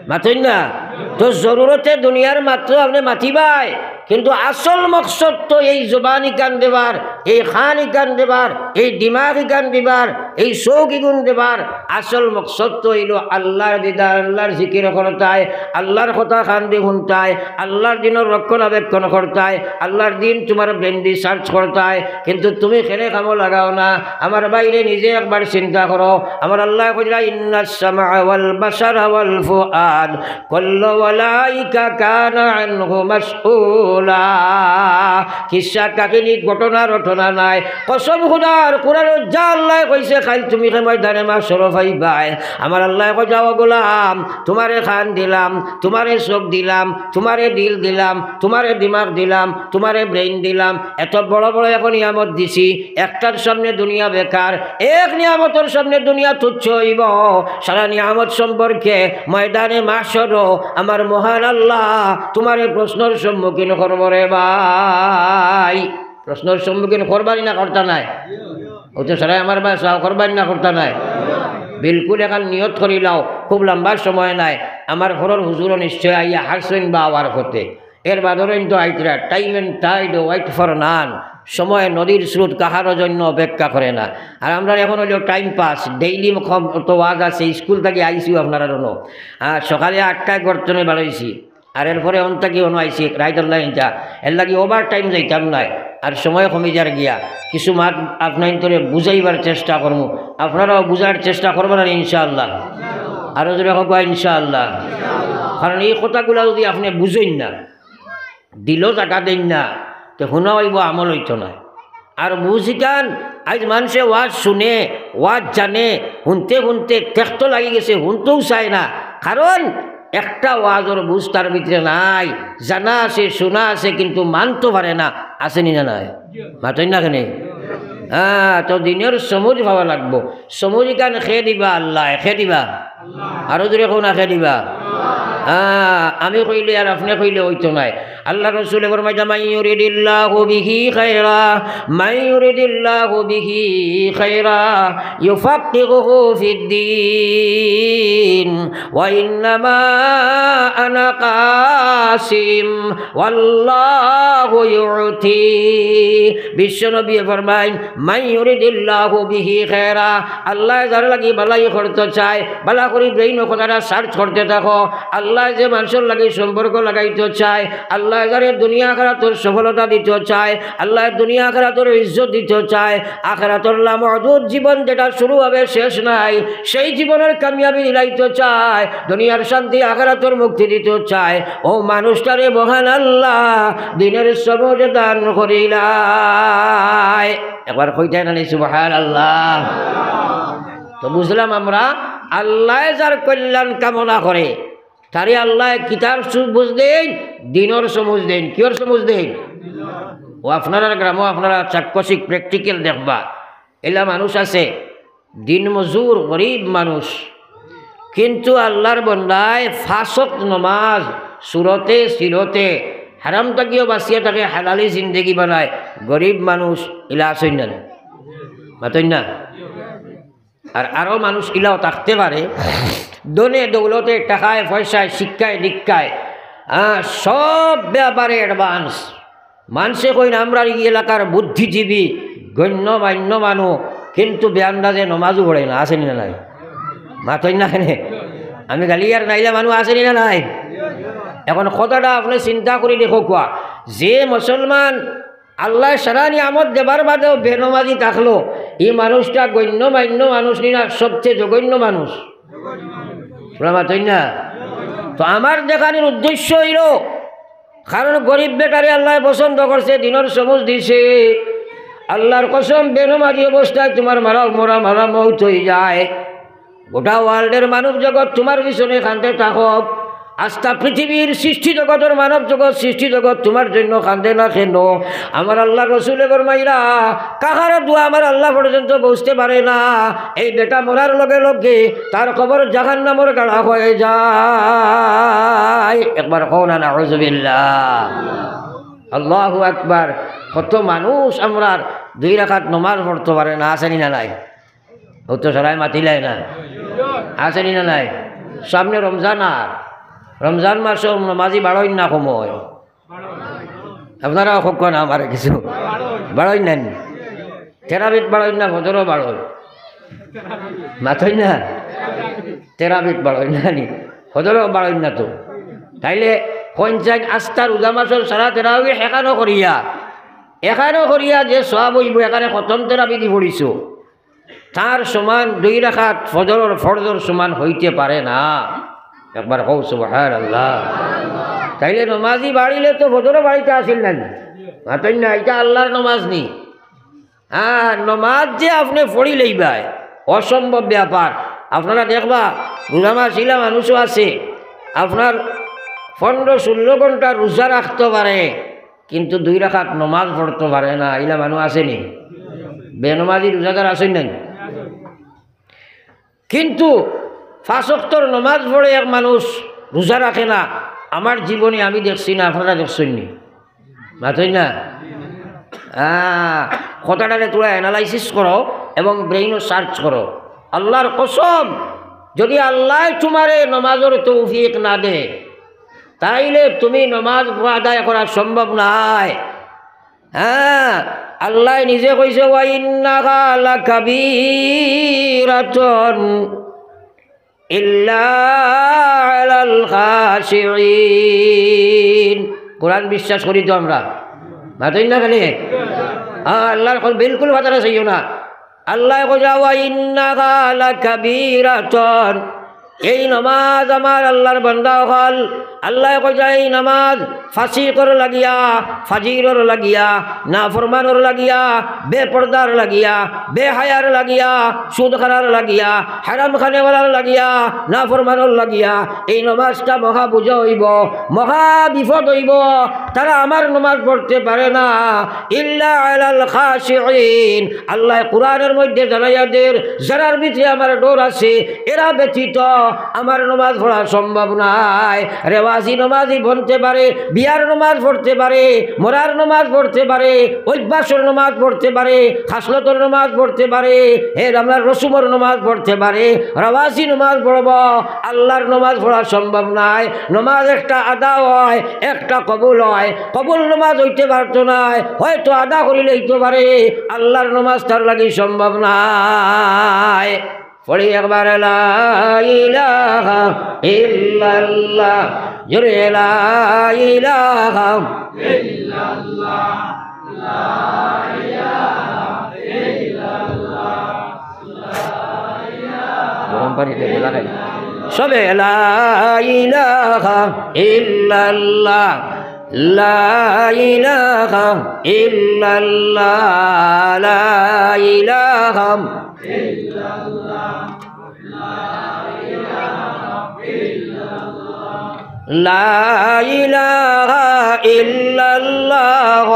মাতইন না? তো জরুরতে দুনিয়ার মাত আপনে মাতিবায়, কিন্তু আসল মকসদ তো এই জবান ইখান দেবার, এই কান ইখান দেবার, এই দিমাগ ইখান দিবার, এই চউখ ইগুন দেবার আসল মকসদ তো অইলো আল্লার দিদার, আল্লার জিকির করতায়, আল্লার কথা কান দি হুনতায়, আল্লার দিনর রক্ষণাবেক্ষণ করতায়, আল্লার দিন তুমার brain দি search করতায়। কিন্তু তুমি কেনে কামো লাগাও না? আমার ভাইরে, নিজে একবার চিন্তা করো। আমার আল্লায় কইরা, "ইন্নাস সামআ ওয়াল বাসারা ওয়াল ফুআদ কুল্লু উলাইকা কানা আনহু মাসউলা।" কিসা কাহিনী, ঘটনা রটনা নায়। কসম খুদার, কুরআনো যা আল্লায় কইছে, কাইল তুমি কে ময়দানে মাহশরো পাইবায়। আমার আল্লায় কইরা, "ও গোলাম, তুমারে কান দিলাম, তুমারে চউখ দিলাম, তুমারে দিল দিলাম, তুমারে দিমাগ দিলাম, তুমারে brain দিলাম, এত বড় বড় এখন নিয়ামত দিছি, একটার সামনে দুনিয়া বেকার, এক নিয়ামতর সামনে দুনিয়া তুচ্ছ অইবো। সারা নিয়ামত সম্পর্কে ময়দানে মাহশরো আমার মহান আল্লাহ তুমারে প্রশ্নর সম্মুখীন করবো রে ভাই।" প্রশ্নর সম্মুখীন করবা নি না করতা নায়? অউ তো সারায় আমার ভাই, সওয়াল করবা নি না করতা নায়? বিলকুল এখান নিয়ত করিলাও, খুব লম্বা সময় নাই। আমার ঘরর হুজুরও নিশ্চয় আইয়া হারছইন বা আওয়ার পথে। এর বাদরইন তো আইতরা, time and tide wait for none। সময় নদীর স্রোত কাহারও জন্য অপেক্ষা করে না। আর আমরার এখন অইলো time pass, daily তো ওয়াজ আছে, স্কুল থাকি আইছি আপনারার অনো। আর সকালে আটটায় ঘর তনে বারইছি, আর এরপরে অন থাকি অনো আইছি, রাইত আল্লায় ইনশা। এরলাগি over time যাইতাম নায়, আর সময় কমি যার গিয়া। কিছু মাত আপনাইন্তরে বুঝাইবার চেষ্টা করমু, আপনারাও বুঝার চেষ্টা করবা না ইনশাআল্লাহ? আরো জোরে কউক্কা ইনশাআল্লাহ। কারণ এই কথাগুলা যুদি আপনে বুঝইন না, দিলো জাগা দেইন না, তে হুনা অইবো, আমল অইতো নায়। আর বুঝিকান, আইজ মানষে ওয়াজ হুনে, ওয়াজ জানে, হুনতে হুনতে তেক্ত লাগি গেছে, হুনতেও চায় না। কারণ একটা ওয়াজর বুঝ তার ভিতরে নাই, জানা আছে, শুনা আছে, কিন্তু মানতো পারে না। আছে নি না নাই? মাতইন না কেনে? হ্যাঁ, তো দিনর সমুজ পাওয়া লাগবো। সমুজ ইখান কে দিবা? আল্লায়। কে দিবা? আরো জোরে কও না, কে দিবা? হ্যাঁ, আমি কইলে আর আপনে কইলে অইতো নায়। আল্লার রসুলে ফরমাইতা, "মান ইউরিদিল্লাহু বিহি খায়রা, মান ইউরিদিল্লাহু বিহি খায়রা, ইউফাক্কিহুহু ফিদ্দীন, ওয়া ইন্নামা আনা কাসিম, ওয়াল্লাহু ইউতি।" বিশ্বনবী ফরমাইন, "মান ইউরিদিল্লাহু বিহি খায়রা", আল্লায় যার লাগি ভালাই করতো চায়, ভালা করি brain অখানরে search করতে থাকো। আল্লায় যে মানষর লাগি সম্পর্ক লাগাইতো চায়, আল্লায় যারে দুনিয়া আখেরাতর সফলতা দিতো চায়, আল্লায় দুনিয়া আখেরাতর ইজ্জত দিতো চায়, আখেরাতর লামহদুদ জীবন যেটা শুরু হবে শেষ নাই, সেই জীবনর কামিয়াবি দিলাইতো চায়, দুনিয়ার শান্তি আখেরাতর মুক্তি দিতো চায়, অউ মানুষটারে মহান আল্লায় দিনর সমুজ দান করিলায়। একবার কইতা নানি সুবহানাল্লাহ? তো বুঝলাম আমরা, আল্লায় যার কল্যাণ কামনা করে, তারে আল্লায় কিতার সু-, বুঝ দেইন, দিনর সমুজ দেইন। কিয়র সমুজ দেইন? অউ আপনারার গ্রামো আপনারা চাক্ষুষিক practical দেখবা, এলা মানুষ আছে, দিনমজুর, গরিব মানুষ, কিন্তু আল্লার বন্দায় পাঁচ ওয়াক্ত নমাজ, সুরতে, সিরতে, হারাম থাকিও বাঁচিয়া থাকে, হালালি জিন্দেগি বানায়, গরিব মানুষ, ইলা আছইন না? মাতইন না? আর আরো মানুষ ইলাও থাকতে পারে, ধনে দৌলতে, টাকায় পয়সায়, শিক্ষায় দীক্ষায়, হ্যাঁ, সব ব্যাপারে advance। মানষে কইন, "আমরার ই এলাকার বুদ্ধিজীবী, গণ্যমান্য মানুষ, কিন্তু বেআন্দাজে নমাজও পড়ে না।" আছে নি না নাই? মাতইন না কেনে? আমি গালি আর নাইলা মানুষ আছে নি না নাই? এখন কথাটা আপনে চিন্তা করি দেখউক্কা, যে মুসলমান আল্লায় সারা নিয়ামত দেবার বাদেও বেনমাজি থাকলো, ই মানুষটা গণ্যমান্য মানুষ নি না, সবচেয়ে জঘন্য মানুষ। মাতইন না? তো আমার দেখানির উদ্দেশ্য অইলো, কারণ গরিব বেটারে আল্লায় পছন্দ করছে, দিনর সমুজ দিছে। আল্লার কসম, বেনমাজি অবস্থায় তুমার মারা, মরা, মারা মউত অইযায়। গোটা world-এর মানব জগৎ তুমার পিছনে কান্দে থাকউক, আস্তা পৃথিবীর সৃষ্টি জগতর মানব জগৎ, সৃষ্টি জগৎ তুমার জন্য কান্দে না কেনে? আমার আল্লার রসুলে ফরমাইরা, কাহারও দোয়া আমার আল্লা পর্যন্ত পৌঁছতে পারে না, এই বেটা মরার লগে লগে তার কবর জাহান্নামর গাড়া হয়ে যায়। একবার কও না, নাউজুবিল্লাহ। আল্লাহু আকবার। কত মানুষ আমরার দুই রাকাত নমাজ পড়তো পারে না, আছে নি না নাই? অউ তো সারায় মাতিলায় না, আছে নি না নাই? সামনে রমজান, আর রমজান মাসো নমাজি বাড়ইন না কমইন? আপনারাও কউক্কা না আমারে কিছু। বাড়ইন না নি? তেরাবিত বাড়ইন না, ফজরও বাড়ইন? মাতইন না? তেরাবিত বাড়ইন না নি? ফজরও বাড়ইন না তো। তাইলে কইন চাইন আস্তা রোজা মাসর সারা তেরাবি এখানো করিয়া, এখানো করিয়া যে সওয়াব অইবো, এখানে খতম তেরাবি দি পড়িছো, তার সমান দুই রাকাত ফজরর ফরজর সমান হইতে পারে না। একবার কও সুবহানাল্লাহ। তাইলে নমাজি বাড়িলে তো ফজরও বাড়িতে আসিল না নি? মাতইন না, ইটা আল্লার নমাজ নি। আর নমাজ যে আপনে পড়ি লইবায়, অসম্ভব ব্যাপার। আপনারা দেখবা, রোজা মাস ইলা মানুষও আছে, আপনার পনেরো ষোলো ঘন্টা রোজা রাখতো পারে, কিন্তু দুই রাকাত নমাজ পড়তো পারে না, ইলা মানুষ আছে নি? বেনমাজি রোজাদার আছইন না নি? কিন্তু পাঁচ ওয়াক্তর নমাজ পড়ে এক মানুষ, রোজা রাখে না, আমার জীবনে আমি দেখছি না, আপনারা দেখছইন নি? মাতইন না? আহ, কথাটারে তোরা analysis করো এবং brain-ও search করো। আল্লার কসম, যদি আল্লায় তুমারে নমাজর তৌফিক না দে, তাইলে তুমি নমাজ আদায় করা সম্ভব নায়। হ্যাঁ, আল্লায় নিজে কইছে, "ওয়া ইন্নাহা লাকাবীরাতুন ইল্লা আলাল খাশিঈন।" কোরআন বিশ্বাস করি তো আমরা, মাতইন না খালি? হ্যাঁ, আল্লার কসম, বিলকুল কথাটা চাইও না। আল্লায় কইরা, "ওয়া ইন্নাহা লাকাবীরাতুন।" এই নমাজ আমার আল্লার বান্দা অকল, আল্লায় কইরা, এই নমাজ ফাসিকর লাগিয়া, ফাজিরর লাগিয়া, নাফরমানর লাগিয়া, বেপর্দার লাগিয়া, বেহায়ার লাগিয়া, সুদখানার লাগিয়া, হারাম খানেওয়ালার লাগিয়া, নাফরমানর লাগিয়া, এই নমাজটা মহা বুঝা অইবো, মহা বিপদ অইবো। তারা আমার নমাজ পড়তে পারে না। ইল্লা আলাল খাশিঈন। আল্লায় কোরআনর মধ্যে জানাইয়া দের, যারার ভিতরে আমার ডর আছে, এরা ব্যতীত আমার নমাজ পড়া সম্ভব নায়। রেওয়াজি নমাজি বনতে পারে, বিয়ার নমাজ পড়তে পারে, মরার নমাজ পড়তে পারে, অভ্যাসর নমাজ পড়তে পারে, খাসলতর নমাজ পড়তে পারে, হে আমরা রসুমর নমাজ পড়তে পারে, রেওয়াজি নমাজ পড়ব, আল্লার নমাজ পড়া সম্ভব নায়। নমাজ একটা আদা অয়, একটা কবুল অয়। কবুল নমাজ অইতে পারতো নায়, হয়তো আদা করিলে অইতো পারে, আল্লার নমাজ তার লাগি সম্ভব নায়। পড়ি একবার লা ইলাহা ইল্লাল্লাহ, জোরে লা ইলাহা ইল্লাল্লাহ, লা ইলাহা ইল্লাল্লাহ। গরম পানি দিয়ে লাগাই। সবে লা ইলাহা ইল্লাল্লাহ, লা ইলাহা ইল্লাল্লাহ, লা ইলাহা ইল্লাল্লাহ, লা ইলাহা ইল্লাল্লাহ।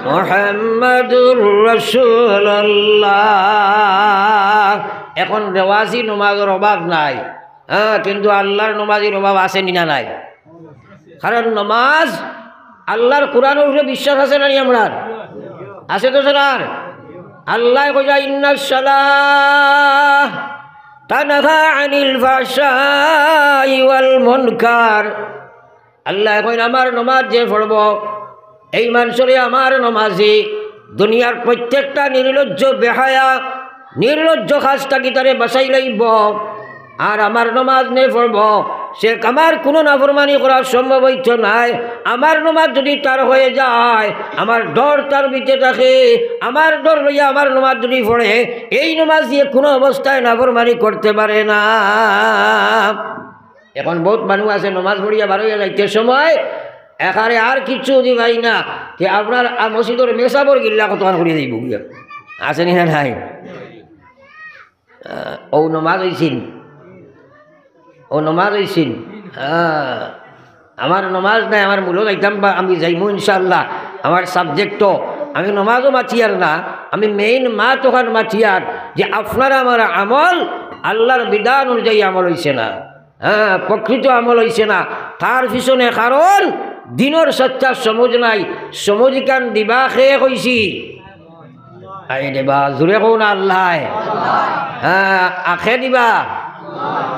মুহাম্মাদুর রাসূলুল্লাহ। এখন রেওয়াজি নমাজর অভাব নাই, হ্যাঁ, কিন্তু আল্লার নমাজির অভাব আছে নি না নাই? কারণ নমাজ, আল্লার কোরআনর উপরে বিশ্বাস আছে না নি আমরার? আছে তো স্যার? আল্লায় কইরা, "ইন্নাস সালাহ তানহা আনিল ফাহশাই ওয়াল মুনকার।" আল্লায় কইন, "আমার নমাজ যে পড়ব, এই মানষরে আমার নমাজি দুনিয়ার প্রত্যেকটা নির্লজ্জ বেহায়া, নির্লজ্জ কাজ থাকি তারে বাঁচাই লাইব। আর আমার নমাজ নে পড়ব, সে আমার কুনু নাফরমানি করা সম্ভব অইতো নায়। আমার নমাজ যুদি তার হয়ে যায়, আমার ডর তার ভিতরে থাকে, আমার ডর লইয়া আমার নমাজ যুদি পড়ে, এই নমাজ দিয়া কুনু অবস্থায় নাফরমানি করতে পারে না।" এখন বউত মানুষ আছে নমাজ পড়িয়া বারইয়া যাইতে সময় এখানে আর কিচ্ছু দিবাই না, তে আপনার আ মসজিদর মেসাবর গিল্লা কতখান করিয়া যাইব গিয়া। আছে নি না নাই? আহ, ও নমাজ অইছিল, ও নমাজ অইছিল। আহ, আমার নমাজ নাই, আমার মূলো যাইতাম বা আমি যাইমু ইনশাআল্লাহ। আমার subject তো, আমি নমাজও মাতিয়ার না, আমি main মাত অখান মাতিয়ার যে আপনার আমার আমল আল্লার বিধান অনুযায়ী আমল অইছে না। হ্যাঁ, প্রকৃত আমল অইছে না। তার পিছনে কারণ দিনর সচ্চা সমঝ নাই। সমঝ ইখান দিবা কে কইছি? আই দিবা, জুরে কও না আল্লায়। হ্যাঁ, আখে দিবা।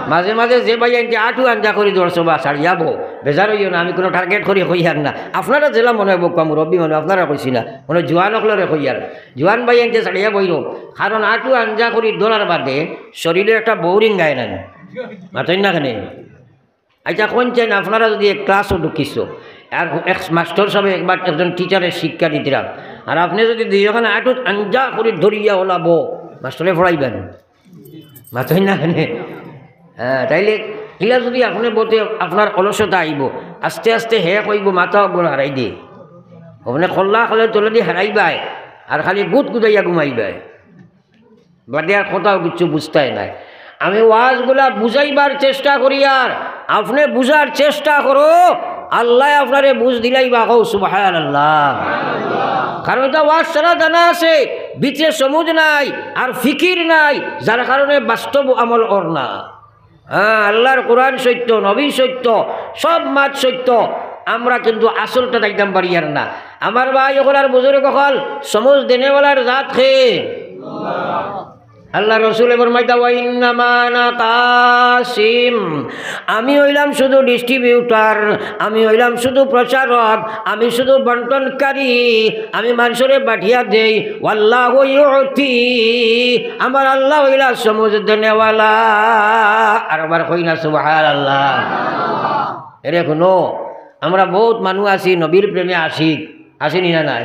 মাঝে মাঝে যে ভাই আনতে আটু আঞ্জা করি ধরছো বা ছাড়িয়া বউ। বেজার অইও না, আমি কুনু target করি কইয়ার না। আপনারা যেলা মনে অয় বউক্কা, মুরব্বি মানুষ, আপনারা কইছি না, কুনু জোয়ান অকলরে কইয়ার। জোয়ান ভাইয়াইন্তে ছাড়িয়া বইরো, কারণ আটু আঞ্জা করি ধরার বাদে শরীরে একটা boring গায় না, মাতইন না কেনে? আচ্ছা, কোন চাইন আপনারা যদি এক class-ও ঢুকিছো, আর এক মাস্টর সাবে একবার একজন teacher-এ শিক্ষা দিতরা, আর আপনে যদি দুইওখান আটুত আঞ্জা করি ধরিয়া ওলাবো, মাস্টরে পড়াইবা নি? মাতইন না কেনে? হ্যাঁ, তাইলে ইলা যদি আপনে বলতে আপনার অলসতা আইবো, আস্তে আস্তে হে কইবো মাথা অগুর হারাই দে। আপনে কল্লা কলে তলেদি হারাইবায়, আর খালি গুদ গুদাইয়া ঘুমাইবায়। বাদে আর কথাও কিচ্ছু বুঝতায় নায়। আমি ওয়াজগুলা বুঝাইবার চেষ্টা করি, আর আপনে বুঝার চেষ্টা করো, আল্লায় আপনারে বুঝ দিলাইবা, কও সুবহানাল্লাহ। কারণ ইটা ওয়াজ ছাড়া জানা আছে, ভিতরে সমুজ নাই, আর ফিকির নাই, যার কারণে বাস্তব আমল অর না। হ্যাঁ, আল্লার কোরআন সত্য, নবী সত্য, সব মাত সত্য, আমরা কিন্তু আসলটা দেখতাম পারিয়ার না। আমার ভাই অকল আর বুজুর্গ অকল, সমুজ দেনেওয়ালার জাত কে? আল্লার রসুলে ফরমাইতা, "ওয়া ইন্নামা আনা কাসিম।" আমি অইলাম শুধু distributor, আমি অইলাম শুধু প্রচারক, আমি শুধু বন্টনকারী, আমি মানষরে বাটিয়া দেই। "ওয়াল্লাহু ইউতি", আমার আল্লা অইলা সমুজ দেনেওয়ালা। আরবার কই না সুবহানাল্লাহ। এরে হুনো, আমরা বউত মানুষ আছি নবীর প্রেমে আশিক, আছি নি না নাই?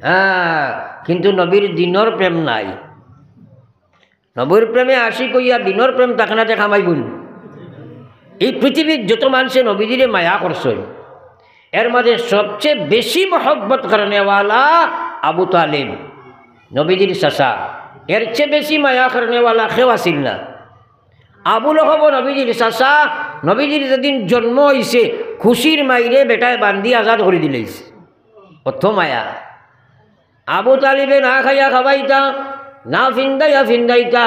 হ্যাঁ, কিন্তু নবীর দিনর প্রেম নাই। নবীর প্রেমে আশিক অইয়া দিনর প্রেম থাকনা তে কামাইবো নি? এই পৃথিবীত যত মানষে নবীজিরে মায়া করছইন, এর মাঝে সবচেয়ে বেশি মহব্বত করনেওয়ালা আবু তালিব, নবীজির চাচা। এর চেয়ে বেশি মায়া করনেওয়ালা কেউ আছিল না। আবু লহব নবীজির চাচা, নবীজির যেদিন জন্ম অইছে, খুশির মাইরে বেটায় বান্দি আজাদ করি দিলাইছে। অত মায়া। আবু তালিবে না খাইয়া খাবাইতা, না ফিন্দাইয়া ফিন্দাইতা।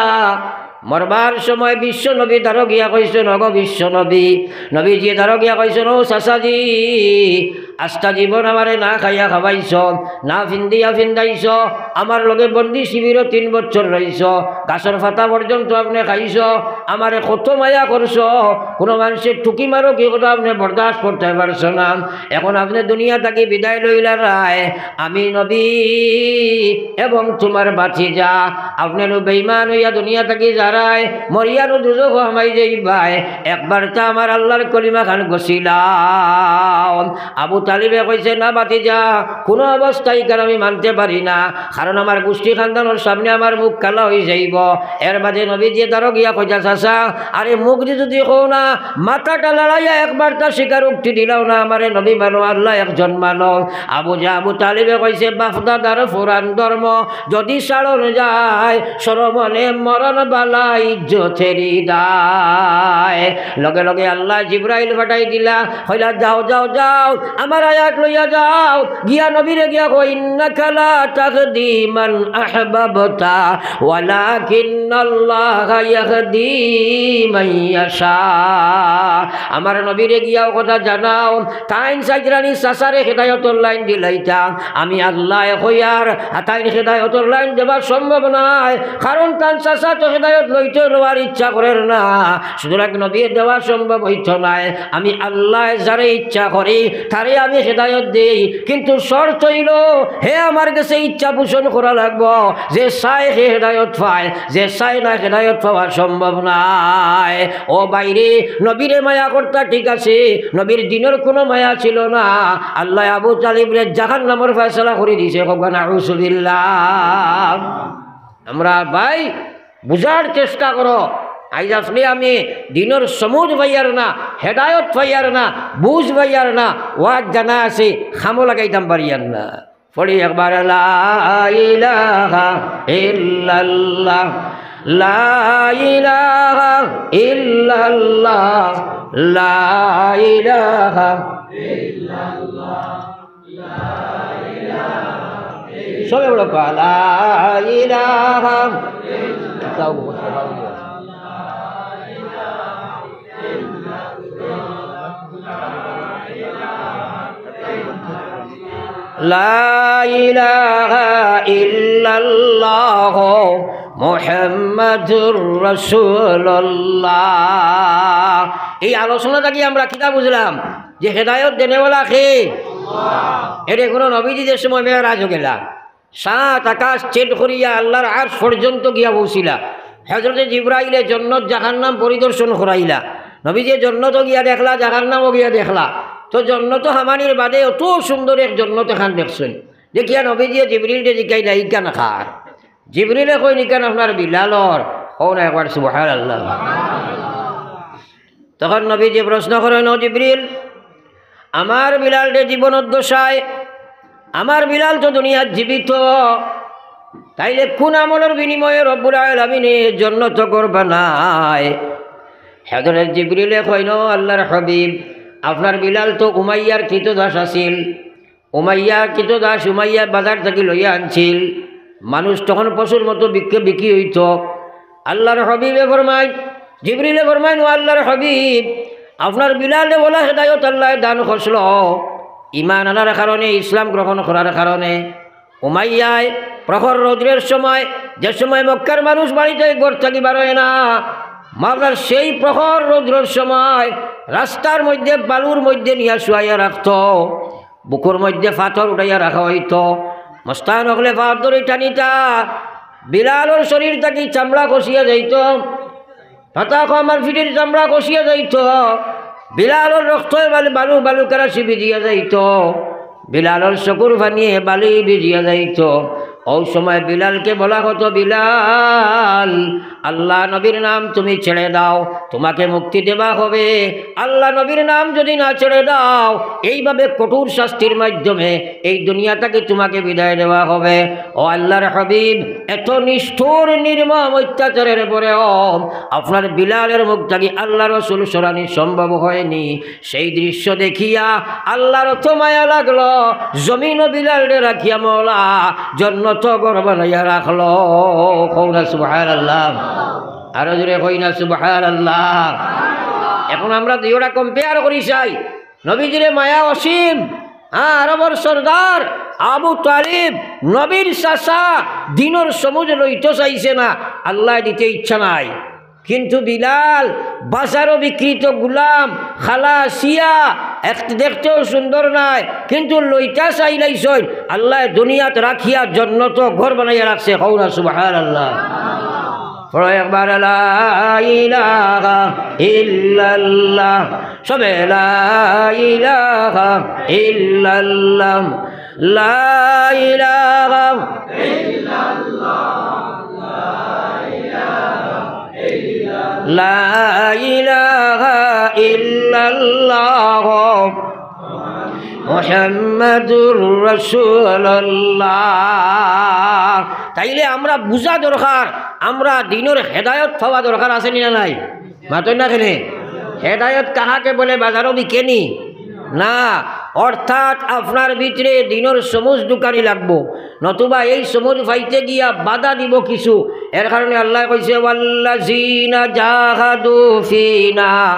মরবার সময় বিশ্ব নবী দারো গিয়া কইছইন, "ওগো বিশ্ব নবী।" নবীজিয়ে দারো গিয়া কইছইন, "ও চাচাজি, আস্তা জীবন আমারে না খাইয়া খাবাইছো, না ফিন্দিয়া ফিন্দাইছো, আমার লগে বন্দি শিবিরো তিন বছর রইছো, গাছর পাতা পর্যন্ত আপনে খাইছো, আমারে কত মায়া করছো, কুনু মানষে টুকি মারো কি কথা আপনে বরদাস্ত করতায় পারছো না। এখন আপনে দুনিয়া থাকি বিদায় লইলারায়, আমি নবী এবং তুমার ভাতিজা, আপনে নু বেইমান অইয়া দুনিয়া থাকি যারায়, মরিয়া নু দুজখো হামাই যাইবায়, একবার তা আমার আল্লার কলিমা খান গছিলাও।" আবু তালিবে কইছে, "না ভাতিজা, কুনু অবস্থায় ইখান আমি মানতে পারি না, কারণ আমার গুষ্টি খান্দানর সামনে আমার মুখ কালা অই যাইবো।" এর বাদে নবীজিয়ে দারো গিয়া কইতা, "চাচা, আরে মুখদি যুদি কও না, মাথাটা লড়াইয়া একবার তা স্বীকারোক্তি দিলাও না, আমারে নবী মানো, আল্লা একজন মানো।" আবু জা-, আবু তালিবে কইছে, "বাফ দাদার পুরান ধর্ম যুদি ছাড়ন যায়, শরমনে মরণ বালা ইজ্জতেরি দায়।" লগে লগে আল্লায় জিব্রাইল পাঠাই দিলা, কইলা, "যাও, যাও, যাও, আমার আয়াত লইয়া যাও, গিয়া নবীরে গিয়া কও, ইন্নাকা লা তাহদি মান আহবাবতা, ওয়ালাকিন্নাল্লাহা ইয়াহদি মান ইয়াশা।" আমার নবীরে গিয়া অউ কথা জানাও, তাইন চাইরানি চাচারে হেদায়তর লাইন দিলাইতা। আমি আল্লায় কইয়ার, আর তাইন হেদায়তর লাইন দেওয়া সম্ভব নায়, কারণ তান চাচা তো হেদায়ত লইতে লওয়ার ইচ্ছা করের না। সুতরাং নবীয়ে দেওয়া সম্ভব অইতো নায়। আমি আল্লায় যারে ইচ্ছা করি, তারে আমি হেদায়ত দেই, কিন্তু শর্ত অইলো, হে আমার গেছে ইচ্ছা পোষণ করা লাগবো। যে চায় হে হেদায়ত পায়, যে চায় না হেদায়ত পাওয়া সম্ভব নায়। ও ভাইরে, নবীরে মায়া করতা ঠিক আছে, নবীর দিনর কুনু মায়া ছিল না। আল্লায় আবু তালিবরে জাহান্নামর ফয়সালা করি দিছে। কউক্কা নাউজুবিল্লাহ। আমরা ভাই বুঝার চেষ্টা করো, আইজ আপনে আমি দিনর সমুজ পাইয়ার না, হেদায়ত পাইয়ার না, বুঝ পাইয়ার না, ওয়াজ জানা আছে, কামো লাগাইতাম পারিয়ার না। পড়ি একবার, লা ইলাহা ইল্লাল্লাহ, লা ইলাহা ইল্লাল্লাহ, লা ইলাহা। সবে বলো, লা ইলাহা। লা ইলাহা ইল্লাল্লাহ। মুহাম্মাদুর রাসূলুল্লাহ। এই আলোচনা থাকি আমরা কিতা বুঝলাম? যে হেদায়ত দেনেওয়ালা কে? এরে কোনো নবীজি যে সময় মেরাজ গেলা, সাত আকাশ ছেদ করিয়া আল্লাহর আরশ পর্যন্ত গিয়া পৌঁছিলা। হযরতে জিব্রাইলে জন্নত জাহান্নাম পরিদর্শন করাইলা। নবীজি জন্নতও গিয়া দেখলা, জাহান্নামও গিয়া দেখলা। তো জন্নত হামানির বাদে অত সুন্দর এক জন্নত এখান দেখছইন। দেখিয়া নবীজিয়ে জিব্রিলরে জিকাইলা, "ইখান কার?" জিব্রিলে কইন, "ইখান আপনার বিলালর।" কও না একবার সুবহানাল্লাহ। তখন নবীজি প্রশ্ন করইন, "ও জিব্রিল, আমার বিলালরে জীবনর দশায়, আমার বিলাল তো দুনিয়াত জীবিত, তাইলে কোন আমলর বিনিময়ে রব্বুল আলামিনে জন্নত ঘর বানায়?" হযরত জিব্রিলে কইন, "ও আল্লাহর হাবিব, আপনার বিলাল তো উমাইয়ার কৃতদাস আছিল, উমাইয়া কৃতদাস, উমাইয়া বাজার থাকি লইয়া আনছিল, মানুষ তখন পশুর মতো বিক্রি বিক্রি অইতো।" আল্লাহর হাবিবে ফরমাইন, জিব্রিলে ফরমাইন, "ও আল্লাহর হাবিব, আপনার বিলালরে ওলা হেদায়ত আল্লায় দান করছিল, ইমান আনার কারণে, ইসলাম গ্রহণ করার কারণে। উমাইয়ায় প্রখর রৌদ্রের সময়, যে সময় মক্কার মানুষ বাড়িতে ঘর থাকি বারয় না, মাজার সেই প্রখর রৌদ্রের সময় রাস্তার মধ্যে বালুর মধ্যে নিয়া শুয়াইয়া রাখতো, বুকুর মধ্যে পাথর উঠাইয়া রাখা অইতো, মস্তান অকলে পাথর ধরি টানিতা, বিলালর শরীর থাকি চামড়া খসিয়া যাইতো, পাতা কো আমার পিঠর চামড়া খসিয়া যাইতো, বিলালর রক্তে বালু, বালু, বালু করাশি ভিজিয়া যাইতো, বিলালর চকুর পানিয়ে বালি ভিজিয়া যাইতো।" অউ সময় বিলালকে বলা হতো, "বিলাল, আল্লাহ নবীর নাম তুমি ছেড়ে দাও, তোমাকে মুক্তি দেওয়া হবে। আল্লাহ নবীর নাম যদি না ছেড়ে দাও, এইভাবে কঠোর শাস্তির মাধ্যমে এই দুনিয়া থাকি তোমাকে বিদায় দেওয়া হবে।" ও আল্লাহর হাবিব, এত নিষ্ঠুর নির্মম অত্যাচারের পরেও আপনার বিলালর মুখ থাকি আল্লাহ রসুল সরানি সম্ভব হয়নি। সেই দৃশ্য দেখিয়া আল্লাহর অত মায়া লাগলো, জমিনো বিলালরে রাখিয়া মওলা জন্নত ঘর বানাইয়া রাখলো। কও না সুবহানাল্লাহ। আরো জোরে কই না সুবহানাল্লাহ। এখন আমরা দুইওটা compare করি চাই। নবীজিরে মায়া অসীম, হ্যাঁ, আরবর সর্দার আবু তালিব, নবীর চাচা, দিনর সমুজ লইতো চাইছে না, আল্লায় দিতে ইচ্ছা নাই। কিন্তু বিলাল বাজারো বিক্রিত গুলাম, খালাসিয়া, এক-, দেখতেও সুন্দর নায়, কিন্তু লইতা চাইলাইছইন, আল্লায় দুনিয়াত রাখিয়া জন্নত ঘর বানাইয়া রাখছে। কও না সুবহানাল্লাহ। পড়ো একবার, লা ইলাহা ইল্লাল্লাহ। সবে লা ইলাহা ইল্লাল্লাহ, লা ইলাহা, লা ইলাহা ইল্লাল্লাহ, মুহাম্মাদুর রাসূলুল্লাহ। তাইলে আমরা বুঝা দরকার, আমরা দিনর হেদায়ত পাওয়া দরকার, আছে নি না নাই? মাতইন না কেনে? হেদায়ত কাহাকে বলে? বাজারো বিকেনি না। অর্থাৎ আপনার ভিতরে দিনর সমুজ ঢুকানি লাগবো, নতুবা এই সমুজ পাইতে গিয়া বাধা দিব কিছু। এর কারণে আল্লায় কইছে, "ওয়াল্লাযীনা জাহাদু ফীনা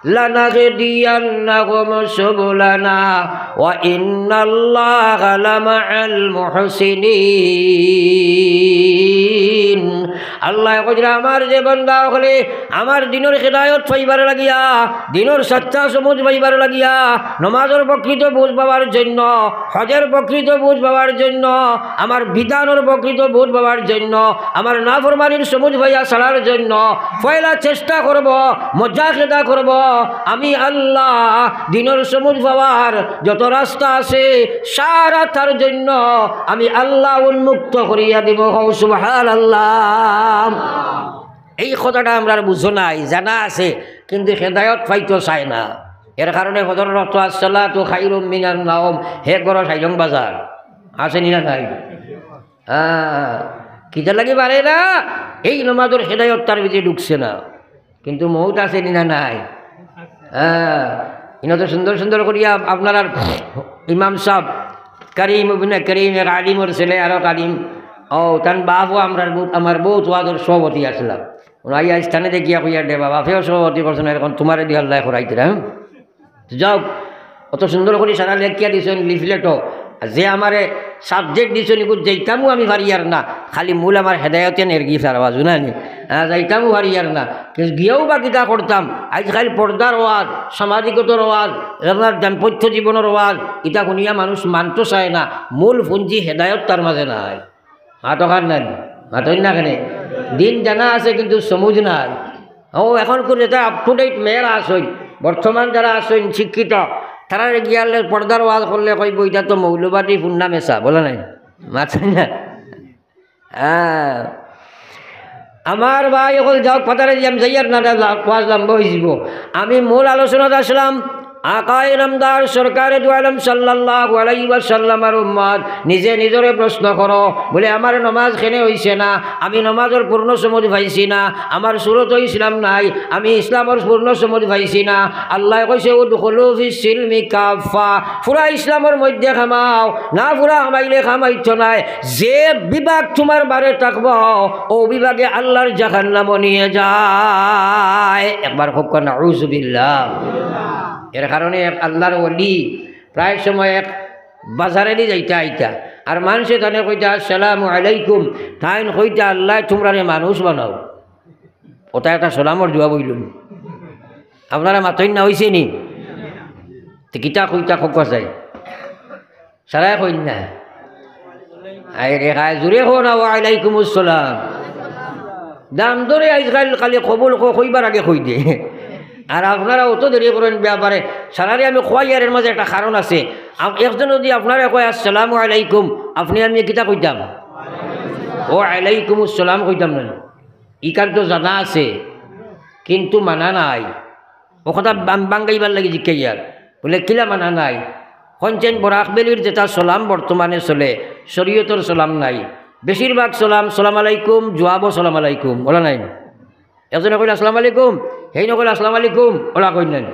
লানাহদিয়ান্নাহুম সুবুলানা ওয়া ইন্নাল্লাহা লামাআল মুহসিনিন।" আল্লায় কইরা, আমার যে বান্দা অকলে আমার দিনর হেদায়ত পাইবার লাগিয়া, দিনর সত্য সমুজ পাইবার লাগিয়া, নমাজর প্রকৃত বুঝ পাওয়ার জন্য, হজর প্রকৃত বুঝ পাওয়ার জন্য, আমার বিধানর প্রকৃত বুঝ পাওয়ার জন্য, আমার নাফরমানির সমুজ পাইয়া ছাড়ার জন্য পয়লা চেষ্টা করব, মুজাহিদা করব। আমি আল্লাহ দিনর সমুজ পাওয়ার যত রাস্তা আছে, সারা তার জন্য আমি আল্লাহ উন্মুক্ত করিয়া দিব। কও সুবহানাল্লাহ। এই কথাটা আমরার বুঝো নাই, জানা আছে, কিন্তু হেদায়ত পাইতো চায় না। এর কারণে হজরর অর্থ আসসালাতু খাইরুম মিনান নাওম, হে ঘরো সাইলং বাজার, আছে নি না নাই? হ্যাঁ, কিতা লাগি পারে না? এই নমাজর হেদায়ত তার ভিতরে ঢুকছে না। কিন্তু মউত আছে নি না নাই? হ্যাঁ, ইনো তো সুন্দর সুন্দর করিয়া আপনারার ইমাম সাব করিম ইবনে করিম, এক আলিমর ছেলে, আরো আলিম। ও, তান বাপও আমরার বউত, আমার বউত ওয়াজর সভাপতি আছলা। উনি আইয়া স্থানে দেখিয়া কইয়া দেবা, "বাপেও সভাপতি করছে না, এখন তুমারে দিয়া আল্লায় করাইতরা।" হ্যাঁ, তো যাও, অত সুন্দর করি সারা লেখিয়া দিছইন লিফলেটও। যে আমারে সাবজেক্ট দিছইন, ইগুত যাইতামও আমি পারিয়ার না, খালি মূল আমার হেদায়তে নেরগি সারা বাজু না নি, হ্যাঁ, যাইতামও পারিয়ার না। কিন্তু গিয়াও বা কিতা করতাম, আইজ কাইল পর্দার ওয়াজ, সামাজিকতার ওয়াজ, আপনার দাম্পত্য জীবনর ওয়াজ, ইতা হুনিয়া মানুষ মানতো চায় না, মূল পুঞ্জি হেদায়ত তার মাঝে নাই। মাতো খান নাই, মাতইন না কেনে? দিন জানা আছে কিন্তু সমুজ নাই। ও এখন কোন যেটা আপ টু ডেট মেয়েরা আছইন, বর্তমান যারা আছইন শিক্ষিত, তারা গিয়ালে পর্দার ওয়াজ করলে কইব, "ইটা তো মৌলবাদী পুন্না মেশা", বলে নাই? মাতইন না? হ্যাঁ। আমার ভাই অকল যাও, কথারে যে আমি যাইয়ার না, ওয়াজ লম্বা হয়ে যাব। আমি মূল আলোচনাত আসলাম, আকায়ে নামদার সরকারে দু আলম সাল্লাল্লাহু আলাইহি ওয়াসাল্লামর উম্মত, নিজে নিজরে প্রশ্ন করো, বলে, "আমার নমাজ কেনে হইছে না, আমি নমাজর পূর্ণ সমুজ পাইছি না, আমার সুরত ইসলাম নাই, আমি ইসলামর পূর্ণ সমুজ পাইছি না।" আল্লায় কইছে, "উদখুলু ফিস সিলমি কাফফা।" পুরা ইসলামর মধ্যে হামাও, না পুরা হামাইলে হামাইতো নায়। যে বিভাগ তুমার বারে থাকবো, ও বিভাগে আল্লাহর জাহান্নামও নিয়ে যায়। একবার কউক্কা নাউজুবিল্লাহ। এর কারণে এক আল্লাহর ওলি প্রায় সময় এক বাজারেদি যাইতা আইতা, আর মানষে তানে কইতা, "আসসালামু আলাইকুম", তাইন কইতা, "আল্লায় তুমরারে মানুষ বানাও।" ওটা একটা সালামর জবাব অইল নি? আপনারা মাতইন না, অইছে নি? তে কিতা কইতা কউক্কা চাই? সারায় কইন না। আয় রে, খায় জুরে কও না, "ওয়া আলাইকুমুস সালাম।" দাম ধরে আইজকাল খালি কবুল ক-, কইবার আগে কই দে। আর আপনারা অত দেরি করইন ব্যাপারে। সারারে আমি কওয়াইয়ার, এর মাঝে একটা কারণ আছে। আম-, একজন যদি আপনারে কয়, "আসসালামু আলাইকুম", আপনে আমি কিতা কইতাম? "ওয়া আলাইকুমুস সালাম" কইতাম না? ইখান তো জানা আছে, কিন্তু মানা নাই। ও কথা বাং-, বাঙ্গাইবার লাগি জিকাইয়ার। বলে, "কিলা মানা নাই?" কইনছেন, বরাক ভ্যালির যেটা সালাম বর্তমানে চলে, শরীয়তর সালাম নাই। বেশিরভাগ সালাম, "সালাম আলাইকুম", জবাবও "সালাম আলাইকুম", ওলা নাই। একজনে কইল, "আসসালামু আলাইকুম", হেইন কইল, "আসসালামু আলাইকুম", ওলা কইন নাই।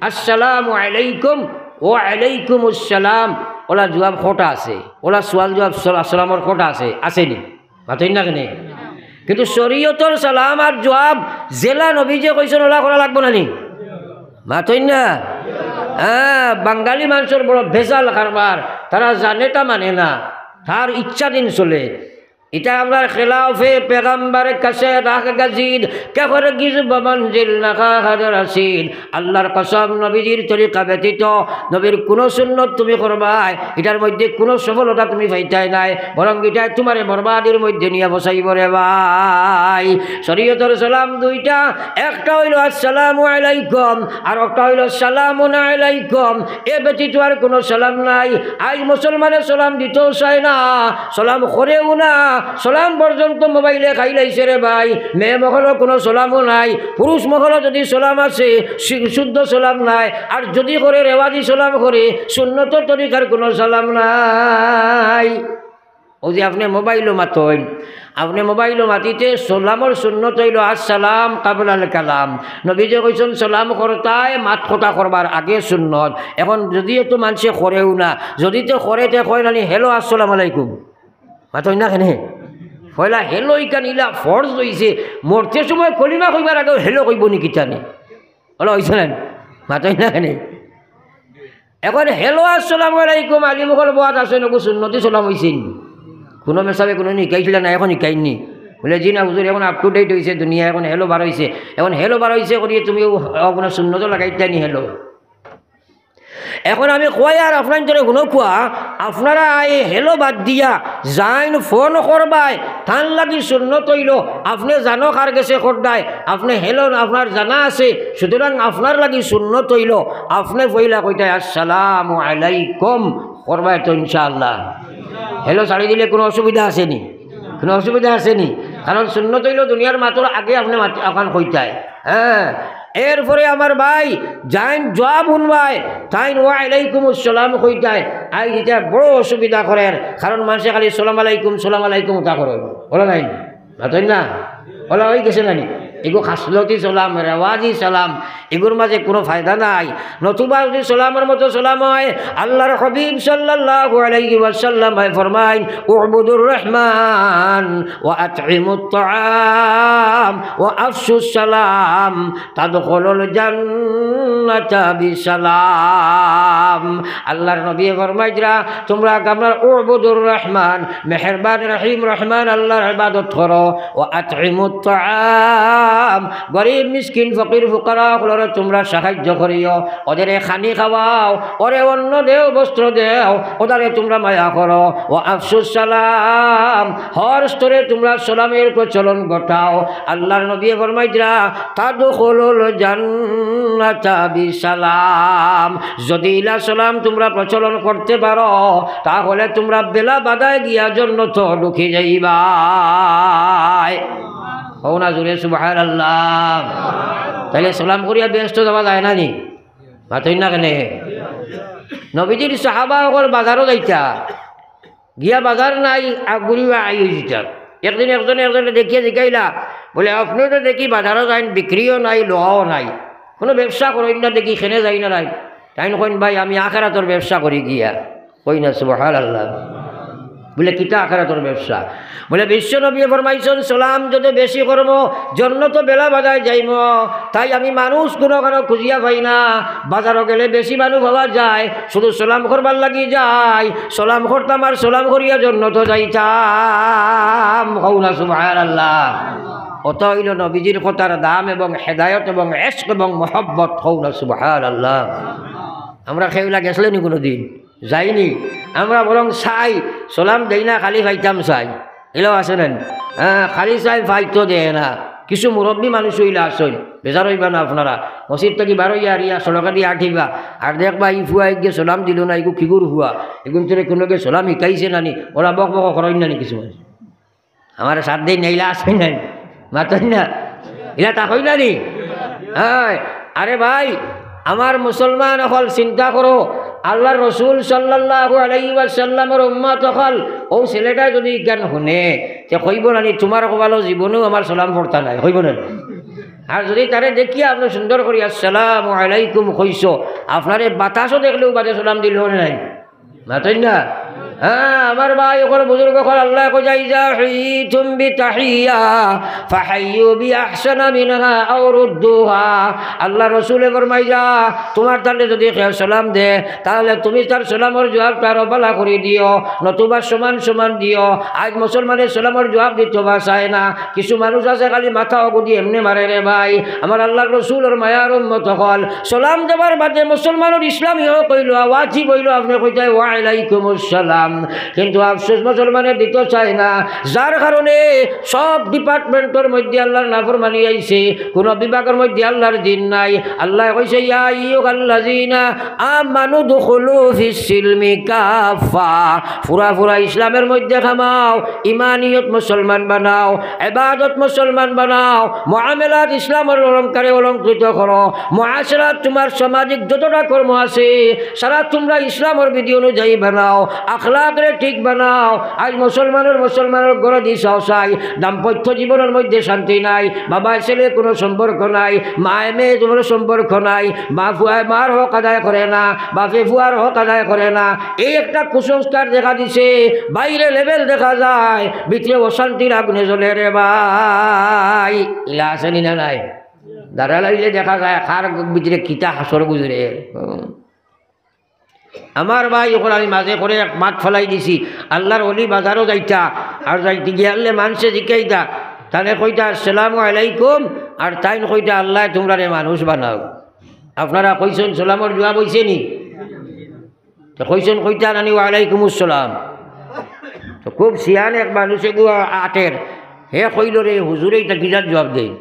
"আসসালামু আলাইকুম", "ওয়া আলাইকুমুস সালাম", ওলা জবাব কটা আছে, ওলা সওয়াল জবাব সালা-, সালামর কটা আছে, আছে নি? মাতইন না কেনে? কিন্তু শরীয়তর সালাম আর জবাব যেলা নবীজিয়ে কইছইন, ওলা করা লাগবো না নি? মাতইন না? হ্যাঁ, বাঙালি মানষর বড় ভেজাল কারবার, তারা জানেটা মানে না, তার ইচ্ছাধীন চলে। ইটা আমরার খেলাফে পেগাম্বার কাছে রাখ গাজিদ, কে করে গিজ বমঞ্জিল না খা হাজার আসিদ। আল্লাহর কসম, নবীজির তরিকা ব্যতীত নবীর কুনু সুন্নত তুমি করবায়, ইটার মধ্যে কুনু সফলতা তুমি পাইতায় নায়, বরং ইটায় তুমারে বরবাদির মধ্যে নিয়া বসাইবো রে ভাই। শরীয়তর সালাম দুইটা, একটা অইলো আসসালামু আলাইকুম, আর একটা অইলো সালামুন আলাইকুম। এ ব্যতীত আর কুনু সালাম নাই। আইজ মুসলমানে সালাম দিতেও চায় না, সালাম করেও না, সালাম পর্যন্ত মোবাইলে খাইলাইছে রে ভাই। মেয়ে মহলো কুনু সালামও নাই, পুরুষ মহলো যদি সালাম আছে, শি-, শুদ্ধ সালাম নাই, আর যদি করে রেওয়াজি সালাম করে, সুন্নতর তরিকার কুনু সালাম নাই। অউ যে আপনে মোবাইলো মাতইন, আপনে মোবাইলো মাতিতে সালামর সুন্নত অইলো আসসালাম কাবলাল কালাম। নবীজিয়ে কইছইন সালাম করতায় মাত কথা করবার আগে সুন্নত। এখন যদিও তো মানষে করেও না, যদি তো করে তে কয় নানি, "Hello, আসসালামু আলাইকুম।" মাতইন না কেনে? পয়লা hello ইখান ইলা ফরজ অইছে, মরতে সময় কলিমা কইবার আগেও hello কইবো নি কিতা নি? ওলা অইছে না নি? মাতইন না কেনে? এখন hello, আসসালামু আলাইকুম, আলিম অকল বওয়াত আছে, নগু সুন্নতি সালাম অইছে নি? কুনু মেসাবে কুনু হিকাইছিলা না, এখন হিকাইন নি? বলে, "জি না হুজুর, এখন up to date অইছে দুনিয়া, এখন hello বার অইছে।" এখন hello বার অইছে করিয়া তুমি অউ, অউ কুনু সুন্নতও লাগাইতায় নি hello? এখন আমি কওয়াইয়ার আপনাইনতরে হুনউক্কা, আপনারা এই hello বাদ দিয়া যাইন ফোন করবায়, তান লাগি সুন্নত অইলো, আপনে জানো কার গেছে করতায়, আপনে hello আপনার জানা আছে, সুতরাং আপনার লাগি সুন্নত অইলো, আপনে পয়লা কইতায়, "আসসালামু আলাইকুম", করবায় তো ইনশাআল্লাহ। Hello ছাড়ি দিলে কুনু অসুবিধা আছে নি? কুনু অসুবিধা আছে নি? কারণ সুন্নত অইলো দুনিয়ার মাতর আগে আপনে মাত-, অখান কইতায়। হ্যাঁ, এরপরে আমার ভাই, যাইন জবাব হুনবায়, তাইন "ওয়া আলাইকুমুস সালাম" কইতায়। আইজ ইটা বড় অসুবিধা করের, কারণ মানষে খালি "সালাম আলাইকুম, সালাম আলাইকুম" অতা করের। ওলা নাই? মাতইন না? ওলা অই গেছে নানি? এগু খাসলতি সালাম, রেওয়াজি সালাম, এগুর মাঝে কুনু ফায়দা নাই। নতুবা যুদি সালামর মতো সালাম অয়, আল্লাহর হাবিব সাল্লাল্লাহু আলাইহি ওয়াসাল্লাম ফরমাইন, "উবুদুর রহমান ওয়া আতইমুত তাআম ওয়া আফশুস সালাম তাদখুলুল জান্নাতা বিসালাম।" আল্লাহর নবী ফরমাইরা, "তুমরা আপনার উবুদুর রহমান, মেহেরবান রহিম রহমান আল্লাহর ইবাদত করো, ওয়া আতইমুত তাআম, গরিব মিসকিন ফকির ফুকারা অকলরে তুমরা সাহায্য করিও, ওদেরে খানি খাওয়াও, ওরে অন্ন দেও, বস্ত্র দেও, ওদারে তুমরা মায়া করো, ওয়া আফশুস সালাম, হর স্তরে তুমরা সালামের প্রচলন ঘটাও।" আল্লাহর নবী ফরমাইরা, "তাদখুলুল জান্নাতা বিসালাম।" যুদি ইলা সালাম তুমরা প্রচলন করতে পারো, তাহলে তুমরা বেলা বাদায় গিয়া জন্নত ঢুকি যাইবায়। কও না জোরে সুবহানাল্লাহ। তাইলে সালাম করিয়া বেহেস্ত যাওয়া যায় না নি? মাতইন না কেনে? নবীজির সাহাবা অকল বাজারো যাইতা, গিয়া বাজার নাই, আগুরিয়া আই অইযিতা। একদিন একজনে একজনরে দেখিয়া জিকাইলা, বলে, "আপনে তো দেখি বাজারো যাইন, বিক্রিও নাই, লওয়াও নাই, কুনু ব্যবসা করইন না দেখি, কেনে যাইন না নাই?" তাইন কইন, "ভাই, আমি আখেরাতর ব্যবসা করি গিয়া।" কই না সুবহানাল্লাহ। বলে, "কিতা আখেরাতর ব্যবসা?" বলে, "বিশ্ব নবী ফরমাইছইন, সালাম যত বেশি করমু, জন্নত বেলা বাদায় যাইমু। তাই আমি মানুষ কুনুখানো খুঁজিয়া পাই না, বাজারো গেলে বেশি মানুষ পাওয়া যায়, শুধু সালাম করবার লাগি যাই, সালাম করতাম আর সালাম করিয়া জন্নত যাইতাম।" কও না সুবহানাল্লাহ। অত অইলো নবীজির কথার দাম এবং হেদায়ত এবং ইশক এবং মহব্বত। কও না সুবহানাল্লাহ। আমরা কেউলা গেছলে নি কুনুদিন? যাইনি। আমরা বরং চাই, সালাম দেই না, খালি পাইতাম চাই। ইলাও আছে না? হ্যাঁ, খালি চাই, পাইতো দেয় না। কিছু মুরব্বী মানুষ অইলা আছইন, বেজার অইবা না আপনারা। মসজিদ থাকি বারইয়া আরিয়া সড়কেদি আটিবা, আর দেখবা ই ফুয়া এগিয়ে সালাম দিলো না, ইগু কিগুর ফুয়া, ইগুন তোরে কুনুগে সালাম হিকাইছে না নি, ওরা বক বক করইন না নি কিছু মানুষ। আমার সাথ দেই না, ইলা আছে না? মাতইন না? ইলা তা কই না নি? হ্যাঁ, আরে ভাই, আমার মুসলমান অকল চিন্তা করো, আল্লাহর রসুল সাল্লাল্লাহু আলাইহি ওয়াসাল্লামর উম্মত অকল, ও ছেলেটা যদি ইখান হুনে, তে কইবো না নি, "তুমার কপালো জীবনেও আমার সালাম পড়তা নাই", কইবো না নি? আর যদি তারে দেখিয়া আপনে সুন্দর করি "আসসালামু আলাইকুম" কইছো, আপনারে বাতাসও দেখলেও বাদে সালাম দিল না নাই? মাতইন না? হ্যাঁ, আমার ভাই অকল, বুজুর্গ অকল, আল্লায় কইরা, "ইযা হুয়িতুম বিতাহিয়্যা ফাহাইয়ু বিআহসানা মিনহা আও রুদ্দুহা।" আল্লাহর রসুলে ফরমাইরা, তুমার তানরে যদি কেউ সালাম দে, তাহলে তুমি তার সালামর জুয়াবটা আরো ভালা করি দিও, নতুবা সমান সমান দিও। আইজ মুসলমানে সালামর জুয়াব দিতো বা চায় না। কিছু মানুষ আছে খালি মাথা অগুদি এমনে মারে রে ভাই। আমার আল্লাহর রসুলর মায়ার উম্মত অকল, সালাম দেবার বাদে মুসলমানর ইসলামী হক অইলো, ওয়াজিব অইলো, আপনে কইতায় "ওয়ালাইকুমুস সালাম", কিন্তু আফসোস মুসলমানে দিতো চায় না, যার কারণে সব ডিপার্টমেন্টর মধ্যে আল্লাহর নাফরমানি আইছে, কুনু বিভাগর মধ্যে আল্লাহর দ্বীন নাই। আল্লায় কইছে, "ইয়া আইয়ুহাল্লাযীনা আমানু দুখুলু ফিস সিলমি কাফফা।" পুরা পুরা ইসলামের মধ্যে খামাও, ইমানিয়ত মুসলমান বানাও, ইবাদত মুসলমান বানাও, মুআমালাত ইসলামর অলংকারে অলংকৃত করো, মুআশারাত তুমার সামাজিক যতটা কর্ম আছে, সারা তুমরা ইসলামর বিধি অনুযায়ী বানাও, আখলাকরে ঠিক বানাও। আইজ মুসলমানর, মুসলমানর ঘরদি চাও চাই, দাম্পত্য জীবনর মধ্যে শান্তি নাই, বাবায় ছেলে কুনু সম্পর্ক নাই, মায়ে মেয়ে কুনু সম্পর্ক নাই, মা ফুয়ায় মার হক আদায় করে না, বাপে ফুয়ার হক আদায় করে না। এই একটা কুসংস্কার দেখা দিছে, বাইরে লেভেল দেখা যায়, ভিতরে অশান্তির আগুনে জ্বলে রে ভাই। ইলা আছে নি না নাই? দাঁড়া লাইলে দেখা যায় কার ভিতরে কিতা হাসর গুজরে। হুম। আমার ভাই অকল, আমি মাঝে করে এক মাত ফালাই দিছি, আল্লাহর অলি বাজারো যাইতা, আর যাইতে গিয়ালে মানষে জিকাইতা, তারে কইতা "আসসালামু আলাইকুম", আর তাইন কইতা "আল্লায় তুমরারে মানুষ বানাউক।" আপনারা কইছইন সালামর জুয়াব অইছে নি? তো কইছইন কইতা না নি "ওয়ালাইকুমুস সালাম"? তো খুব শিয়ান এক মানুষ এগু আটের, হে কইলো রে হুজুরে ইটা কিজাত জুয়াব দেইন?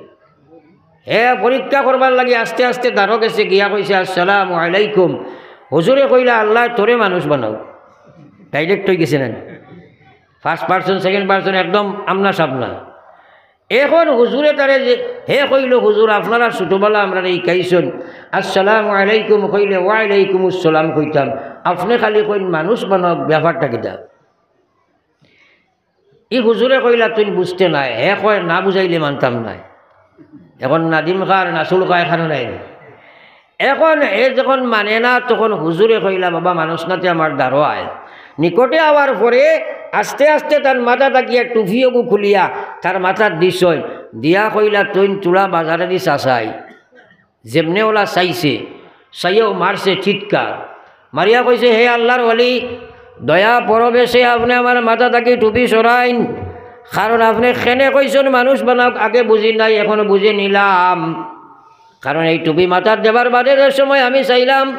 হে পরীক্ষা করবার লাগি আস্তে আস্তে দারো গেছে, গিয়া কইছে "আসসালামু আলাইকুম"। হুজুরে কইলা "আল্লায় তোরে মানুষ বানাউক।" ডাইরেক্ট অইগেছে না নি? ফার্স্ট পারসন, সেকেন্ড পারসন, একদম আমনা সামনা। এখন হুজুরে তারে যে, হে কইলো "হুজুর, আপনারা ছোটবেলা আমরারে হিকাইছইন, আসসালামু আলাইকুম কইলে ওয়ালাইকুমুস সালাম কইতাম, আপনে খালি কইন মানুষ বানাউক, ব্যাপারটা কিতা?" ই হুজুরে কইলা "তুইন বুঝতে নায়", হে কয় "না বুঝাইলে মানতাম নায়।" এখন নাদিম খার নাসুল খায় খানো নাই। এখন এ যখন মানে না, তখন হুজুরে কইলা, "বাবা, মানুষ নাতে আমার দারো আয়।" নিকটে আওয়ার পরে আস্তে আস্তে তার মাথা থাকিয়া টুপি ওগু খুলিয়া তার মাথাত দিছইন, দিয়া কইলা, "তুইন তুলা বাজারেদি চাচাই।" যেমনে ওলা চাইছে, চাইয়াউ মারছে চিৎকার, মারিয়া কইছে, "হে আল্লাহর ওলি, দয়া পরবেশে আপনে আমার মাথা থাকি টুপি সরাইন, কারণ আপনে কেনে কইছইন মানুষ বানাউক, আগে বুঝি নাই, এখন বুঝে নিলাম।" কারণ এই টুপি মাথাত দেবার বাদে যে সময় আমি চাইলাম,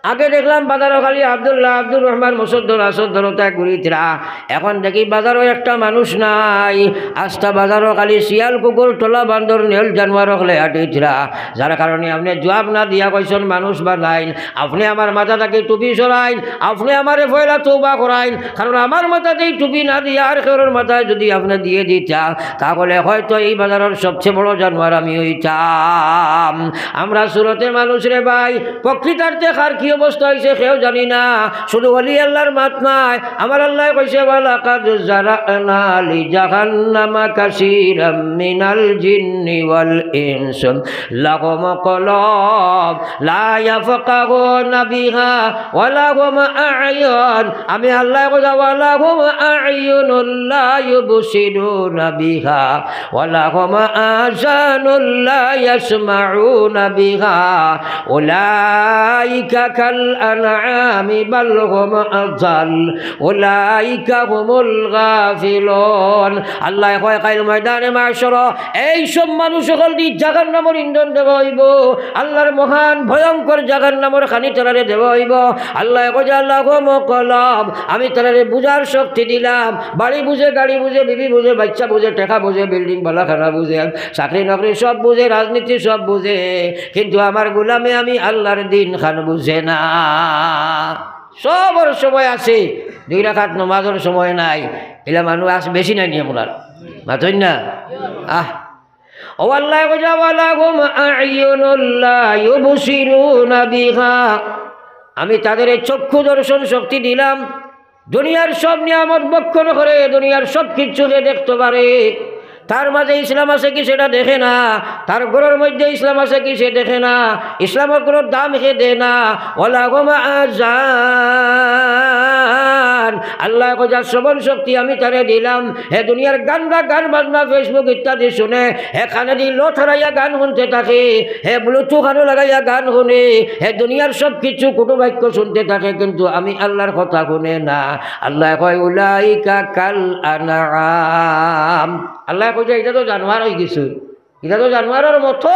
আগে দেখলাম বাজারো খালি আব্দুল্লাহ, আব্দুর রহমান, মুসদ্দর, আসদ্দর তাই ঘুরিতরা। এখন দেখি বাজারো একটা মানুষ নাই, আস্তা বাজারো খালি শিয়াল, কুকুর, টলা, বান্দর, নেউল জানোয়ার অকলে হাঁটিতরা। যার কারণে আপনে জুয়াব না দিয়া কইছইন মানুষ বানাইন। আপনে আমার মাথা থাকি টুপি সরাইন, আপনে আমারে পয়লা তওবা করাইন, কারণ আমার মাথাত এই টুপি না দিয়া আর কেউর মাথাত যুদি আপনে দিয়ে দিতা, তাহলে হয়তো এই বাজারর সবচেয়ে বড় জানোয়ার আমি অইতাম। আমরা সুরতে মানুষ রে ভাই, প্রকৃতার্থে কার কি অবস্থা অইছে কেউ জানি না। শুধু ওলি আল্লাহর মাত নায়, আমার আল্লায় কইছে, "ওয়ালাকাদ জারা'না লিজাহান্নামা কাসীরাম মিনাল জিন্নি ওয়াল ইনস, লাহুম কুলুব লা ইয়াফকাহুনা বিহা, ওয়া লাহুম আ'য়ুন।" আমি আল্লায় কইছি, "ওয়া লাহুম আ'য়ুনুল লা ইউবসিরুনা বিহা, ওয়া লাহুম আযানুল লা ইয়াসমাউনা বিহা, উলাইকা কাল আনআমি বাল হুম আযাল, উলাইকা হুমুল গাফিলুন।" আল্লায় কয়, কাইল ময়দানে মাহশর এই সব মানুষ অকলদি জাহান্নামর ইন্ধন দেওয়া অইবো, আল্লাহর মহান ভয়ঙ্কর জাহান্নামর খানি তারারে দেওয়া অইবো। আল্লায় কয়, "লাহুম কুলুব, আমি তারারে বুঝার শক্তি দিলাম, বাড়ি বুঝে, গাড়ি বুঝে, বিবি বুঝে, বাচ্চা বুঝে, টেকা বুঝে, বিল্ডিং বালাখানা বুঝে, চাকরি নকরি সব বুঝে, রাজনীতি সব বুঝে, কিন্তু আমার গুলামে আমি আল্লাহর দিন খান বুঝে না।" সবর সময় আছে, দুই রাকাত নমাজর সময় নাই। ইলা মানুষ আস বেশি নাই নি আমরার? মাতইন না? আহ, ও আল্লায় কইছে, "ওয়ালাহুম আ'য়ুনুল লা ইউবসিরুনা বিহা।" আমি তাদের চক্ষু দর্শন শক্তি দিলাম, দুনিয়ার সব নিয়ামত ভক্ষণ করে, দুনিয়ার সব কিছু হে দেখতে পারে। তার মাঝে ইসলাম আছে কি সেটা দেখে না, তার ঘরর মধ্যে ইসলাম আছে কি সে দেখে না, ইসলামর কোনো দাম হে দেয় না। ওয়ালাহুম আযান, আল্লায় কইছে, শ্রবণ শক্তি আমি তারে দিলাম, হে দুনিয়ার গান্দা গান বাজনা, Facebook ইত্যাদি শুনে, হে কানেদি লো থারাইয়া গান হুনতে থাকে, হে Bluetooth কানো লাগাইয়া গান হুনে, হে দুনিয়ার সব কিছু কুটু বাক্য শুনতে থাকে, কিন্তু আমি আল্লাহর কথা হুনে না। আল্লায় কয়, "উলাইকা কাল আনআম।" আল্লায় কইছে, "ইতা তো জানোয়ার অইগেছে, ইতা তো জানোয়ারর মতো।"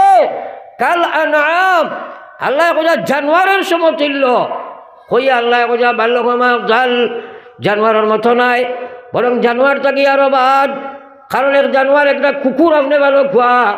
কাল আনআম, আল্লায় কইছে, "জানোয়ারর সমতুল্য।" কইয়া আল্লায় কইছে, "বাল হুম আযাল।" জানোয়ারর মতো নায়, বরং জানোয়ার থাকি আরো বাদ। কারণ এক জানোয়ার, একটা কুকুর আপনে ভালো খুয়া,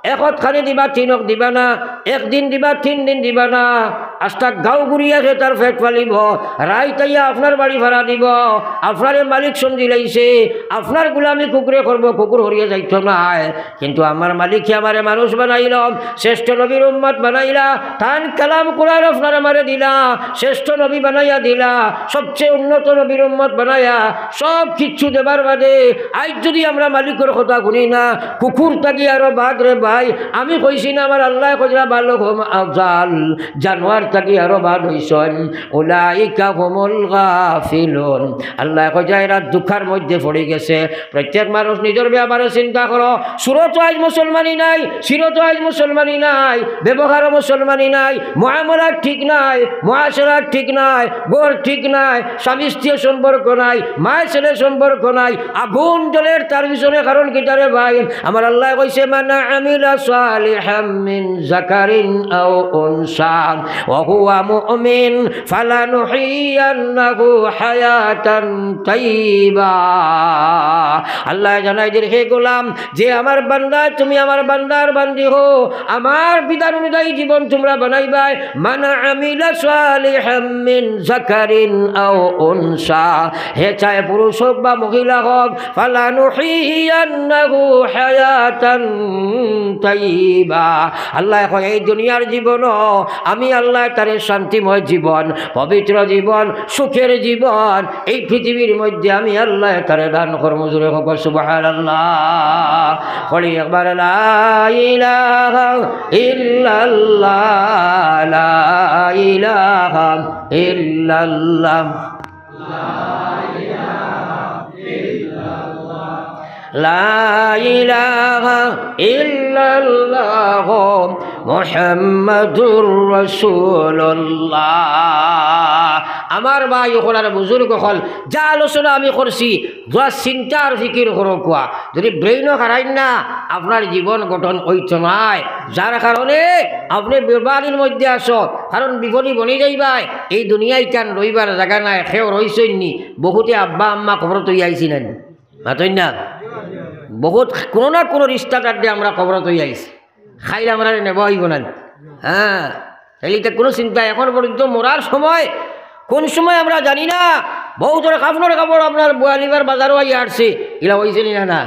একত খানি দিবা, তিনক দিবা না, একদিন দিবা, তিন দিন দিবা না, আস্তা গাঁও ঘুরিয়া হে তার পেট ফালিবো, রাইত আইয়া আপনার বাড়ি ফারা দিবো, আপনারে মালিক সমঝিলাইছে, আপনার গুলামি কুকুরে করবো, কুকুর হরিয়া যাইতো নায়। কিন্তু আমার মালিকে আমারে মানুষ বানাইলা, শ্রেষ্ঠ নবীর উম্মত বানাইলা, তান কালাম কোরআন আপনার আমারে দিলা, শ্রেষ্ঠ নবী বানাইয়া দিলা, সবচেয়ে উন্নত নবীর উম্মত বানাইয়া সব কিচ্ছু দেবার বাদে আইজ যুদি আমরা মালিকর কথা হুনি না, কুকুর থাকি আরো বাদ রে ভাই। আমি কইছি না, আমার আল্লায় কইরা বাল হুম আযাল, জানোয়ার থাকি আরো বাদ অইছইন। উলাইকা হুমুল গাফিলুন। আল্লায় কইরা এরা ধুকার মধ্যে পড়ি গেছে। প্রত্যেক মানুষ নিজর ব্যাপারে চিন্তা করো। সুরত আইজ মুসলমানি নাই, সিরত আইজ মুসলমানি নাই, ব্যবহারও মুসলমানি নাই, মুআমালা ঠিক নাই, মুআশারা ঠিক নাই, ঘর ঠিক নাই, স্বামী স্ত্রীর সম্পর্ক নাই, মায় ছেলে সম্পর্ক নাই, আগুন জ্বলের তার পিছনে কারণ কিতা রে ভাই? আমার আল্লায় কইছে, "মান আমিলা সালিহাম মিন যাকারিন আও উনসা ওয়া হুয়া মুমিন ফালানুহিয়ান্নাহু হায়াতান তাইয়িবা।" আল্লায় জানাই দের, হে গোলাম, যে আমার বান্দা, তুমি আমার বান্দার বান্দি হো, আমার বিধান অনুযায়ী জীবন তোমরা বানাইবায়। মান আমিলা সালিহাম মিন যাকারিন আও উনসা, হে চায় পুরুষ হোক বা মহিলা হোক, ফালানুহিয়ান্নাহু হায়াতান তাইয়িবা। আল্লায় কয়, এই দুনিয়ার জীবনও আমি আল্লায় তারে শান্তিময় জীবন, পবিত্র জীবন, সুখের জীবন এই পৃথিবীর মধ্যে আমি আল্লায় তারে দান করমু। জোরে কও সুবহানাল্লাহ। পড়ি একবার, লা ইলাহা ইল্লাল্লাহ, লা ইলাহা ইল্লাল্লাহ। লা ইলাহা ইল্লাল্লাহ মুহাম্মাদুর রাসূলুল্লাহ। আমার ভাই অকল আর বুজুর্গ অকল, যে আলোচনা আমি করছি, যা চিন্তা আর ফিকির করো কুয়া, যদি ব্রেইনও হারাইন না, আপনার জীবন গঠন অইতো নায়। যার কারণে আপনে বিপদর মধ্যে আছো, কারণ বিপদী বনি যাইবায়। এই দুনিয়ায় কেন রইবার জাগা নাই, কেউ রইছইন নি। বহুতে আব্বা আম্মা কবরত অইয়া আইছি নানি, মাতইন না? বহুত কোনো না কোনো রিস্তাটার দিয়া আমরা কবরত অইয়া আইছি। খাইলে আমরারে নেওয়া অইবো না। হ্যাঁ, তাইলে ইতা কোনো চিন্তা, এখন পর্যন্ত মরার সময়, কোন সময় আমরা জানি না। বহুতর কাফনর কাপড় আপনার বোয়ালিবার বাজারও আইয়া আটছে, ইলা অইছে নি না? না।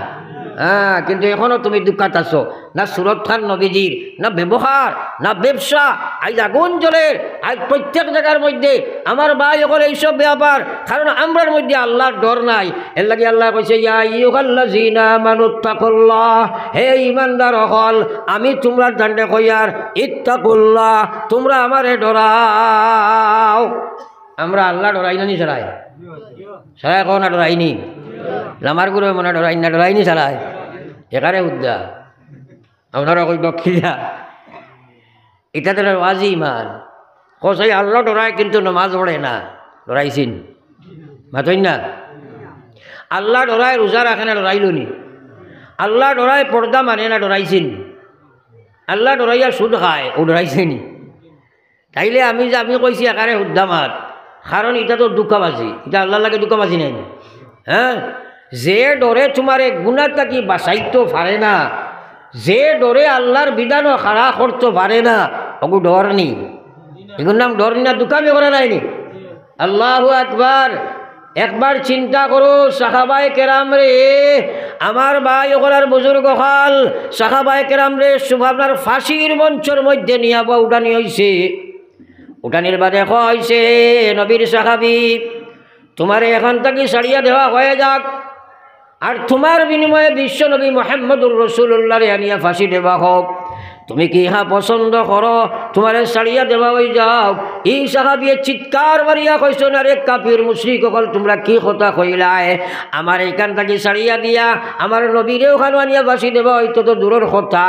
হ্যাঁ, কিন্তু এখনো তুমি দুঃখাত আছো। না সুরত খান নবীজির, না ব্যবহার, না ব্যবসা। আইজ আগুন জ্বলের, আইজ প্রত্যেক জাগার মধ্যে আমার ভাই অকল এইসব ব্যাপার, কারণ আমরার মধ্যে আল্লাহর ডর নাই। এর লাগি আল্লায় কইছে, ইয়া আইয়ুহাল্লাযীনা আমানুত্তাকুল্লাহ, হে ঈমানদার অকল, আমি তুমরার তানরে কইয়ার, ইত্তাকুল্লাহ, তুমরা আমারে ডরাও। আমরা আল্লাহ ডরাই না নি সারায়? সারায় কও না ডরাই নি? লামার গুরু মনে ডরাই না, ডরাই নি সারায়? একারে হুদ্দা। আপনারা কইবা কিলা? ইটা তো ওয়াজি ঈমান। কও চাই আল্লাহ ডরায় কিন্তু নমাজ পড়ে না, ডরাইছইন? মাতইন না? আল্লাহ ডরায় রোজা রাখে না, ডরাইলো নি? আল্লাহ ডরায় পর্দা মানে না, ডরাইছইন? আল্লাহ ডরাইয়া সুদ খায়, ও ডরাইছে নি? তাইলে আমি যে আমি কইছি একারে হুদ্দা মাত, কারণ ইটা তো ধুকাবাজি, ইটা আল্লাহর লগে ধুকাবাজি নায় নি? হ্যাঁ, যে ডরে তুমারে গুনা থাকি বাঁচাইতো পারে না, যে ডরে আল্লাহর বিধানও খাড়া করতো পারে না, ওগু ডর নি? এগুর নাম ডর নি না ধুকামি করা নায় নি? আল্লাহু আকবার। একবার চিন্তা করো, সাহাবায়ে কেরাম রে, আমার ভাই অকল আর বুজুর্গ অকল, সাহাবায়ে কেরাম রে, সব আপনার ফাঁসির মঞ্চর মধ্যে নিয়া বা উঠানি অইছে। উঠানির বাদে কওয়া অইছে, নবীর সাহাবী, তুমারে এখান থাকি ছাড়িয়া দেওয়া হয়ে যাক, আর তুমার বিনিময়ে বিশ্ব নবী মুহাম্মদুর রাসূলুল্লাহরে আনিয়া ফাঁসি দেওয়া হোক। তুমি কি ইহা পছন্দ করো? তুমারে ছাড়িয়া দেওয়া অই যাউক। ই সাহাবিয়ে চিৎকার মারিয়া কইছইন, আরে কাফির মুশরিক অকল, তুমরা কি কথা কইলায়? আমার এখান থাকি ছাড়িয়া দিয়া আমার নবীরে ওখানো আনিয়া ফাঁসি দেওয়া অইতো তো দূরর কথা,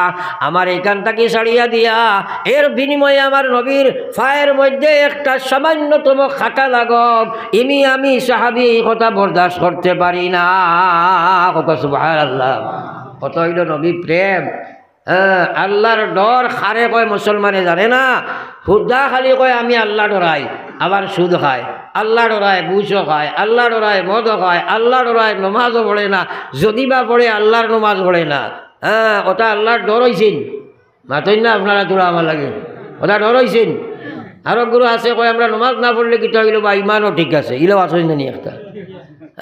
আমার এখান থাকি ছাড়িয়া দিয়া এর বিনিময়ে আমার নবীর পায়ের মধ্যে একটা সামান্যতম কাটা লাগক, ইনি আমি সাহাবী এই কথা বরদাস্ত করতে পারি না। কও সুবহানাল্লাহ। কত অইলো নবী প্রেম। হ্যাঁ, আল্লাহর ডর কারে কয় মুসলমানে জানে না। হুদ্দা খালি কয় আমি আল্লাহ ডরাই, আবার সুদ খায়, আল্লাহ ডরায় ঘুষও খায়, আল্লাহ ডরায় মদও খায়, আল্লাহ ডরায় নমাজও পড়ে না, যদি বা পড়ে আল্লাহর নমাজ পড়ে না। হ্যাঁ, ওটা আল্লাহর ডর অইছে নি? মাতইন না আপনারা তোরা আমার লাগি। ওটা ডর অইছে নি? আরো গুরু আছে কয় আমরা নমাজ না পড়লে কিতা অইলো বা ইমানও ঠিক আছে, ইলাও আছে নি একটা?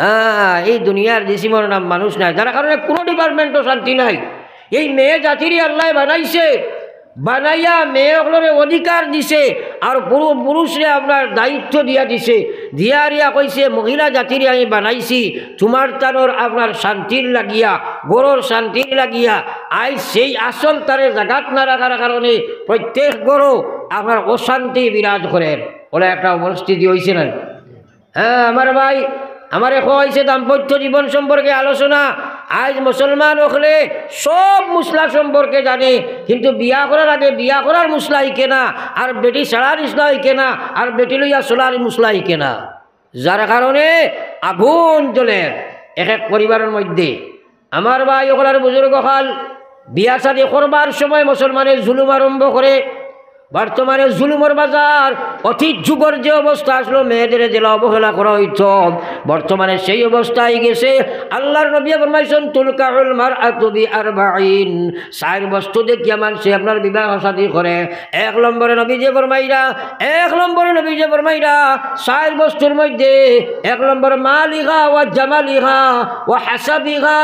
হ্যাঁ, এই দুনিয়ার জিসিমর নাম মানুষ নাই, যার কারণে কোনো ডিপার্টমেন্টও শান্তি নাই। এই মেয়ে জাতিরে আল্লায় বানাইছে, বানাইয়া মেয়ে অকলরে অধিকার দিছে, আর পুরু-, পুরুষরে আপনার দায়িত্ব দিয়া দিছে, দিয়া রিয়া কইছে, মহিলা জাতিরে আমি বানাইছি তুমার তানোর আপনার শান্তির লাগিয়া, ঘরর শান্তির লাগিয়া। আইজ সেই আসল তারে জাগাত না রাখার কারণে প্রত্যেক ঘরো আপনার অশান্তি বিরাজ করের। ওলা একটা পরিস্থিতি অইছে না? হ্যাঁ, আমার ভাই, আমারে কওয়া অইছে দাম্পত্য জীবন সম্পর্কে আলোচনা। আইজ মুসলমান অকলে সব মসলা সম্পর্কে জানে, কিন্তু বিয়া করার আগে বিয়া করার মসলা হিকে না, আর বেটি ছাড়ার মসলা হিকে না, আর বেটি লইয়া চলার মসলা হিকে না। যার কারণে আগুন জ্বলের এক এক পরিবারর মধ্যে। আমার ভাই অকল আর বুজুর্গ অকল, বিয়া শাদী করবার সময় মুসলমানে জুলুম আরম্ভ করে। বর্তমানে জুলুমর বাজার, অতীত যুগর যে অবস্থা আছলো, মেয়েদেরে যেলা অবহেলা করা অইতো, বর্তমানে সেই অবস্থা অইগেছে। আল্লাহর নবীয়ে ফরমাইছইন, তুনকাহুল মারআতু বিআরবাইন, চাইর বস্তু দেখিয়া মানষে আপনার বিবাহ শাদী করে। এক নম্বরে নবীজিয়ে ফরমাইরা, এক নম্বরে নবীজিয়ে ফরমাইরা, চাইর বস্তুর মধ্যে এক নম্বর মালিহা ওয়া জামালিহা ওয়া হাসাবিহা।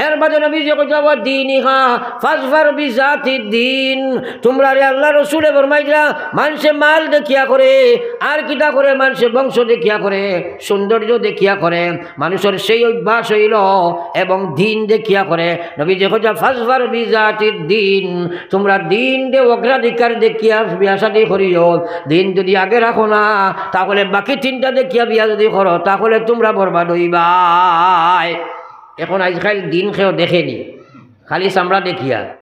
এর বাদে নবীজিয়ে কইরা ওয়া দীনিহা, ফাজফার বিজাতিদ দীন। তুমরারে আল্লাহ রসুলে ফরমাইলা, মানষে মাল দেখিয়া করে, আর কিতা করে? মানষে বংশ দেখিয়া করে, সৌন্দর্য দেখিয়া করে। মানুষর সেই অভ্যাস অইলো এবং দিন দেখিয়া করে। নবীজি কইতা, "ফাজফার বিজাতিদ দিন", তুমরা দিনরে অগ্রাধিকার দেখিয়া বিয়া শাদী করিও। দিন যুদি আগে রাখো না, তাহলে বাকি তিনটা দেখিয়া বিয়া যুদি করো, তাহলে তুমরা বরবাদ অইবায়। এখন আইজকাইল দিন কেউ দেখেনি, খালি চামড়া দেখিয়া।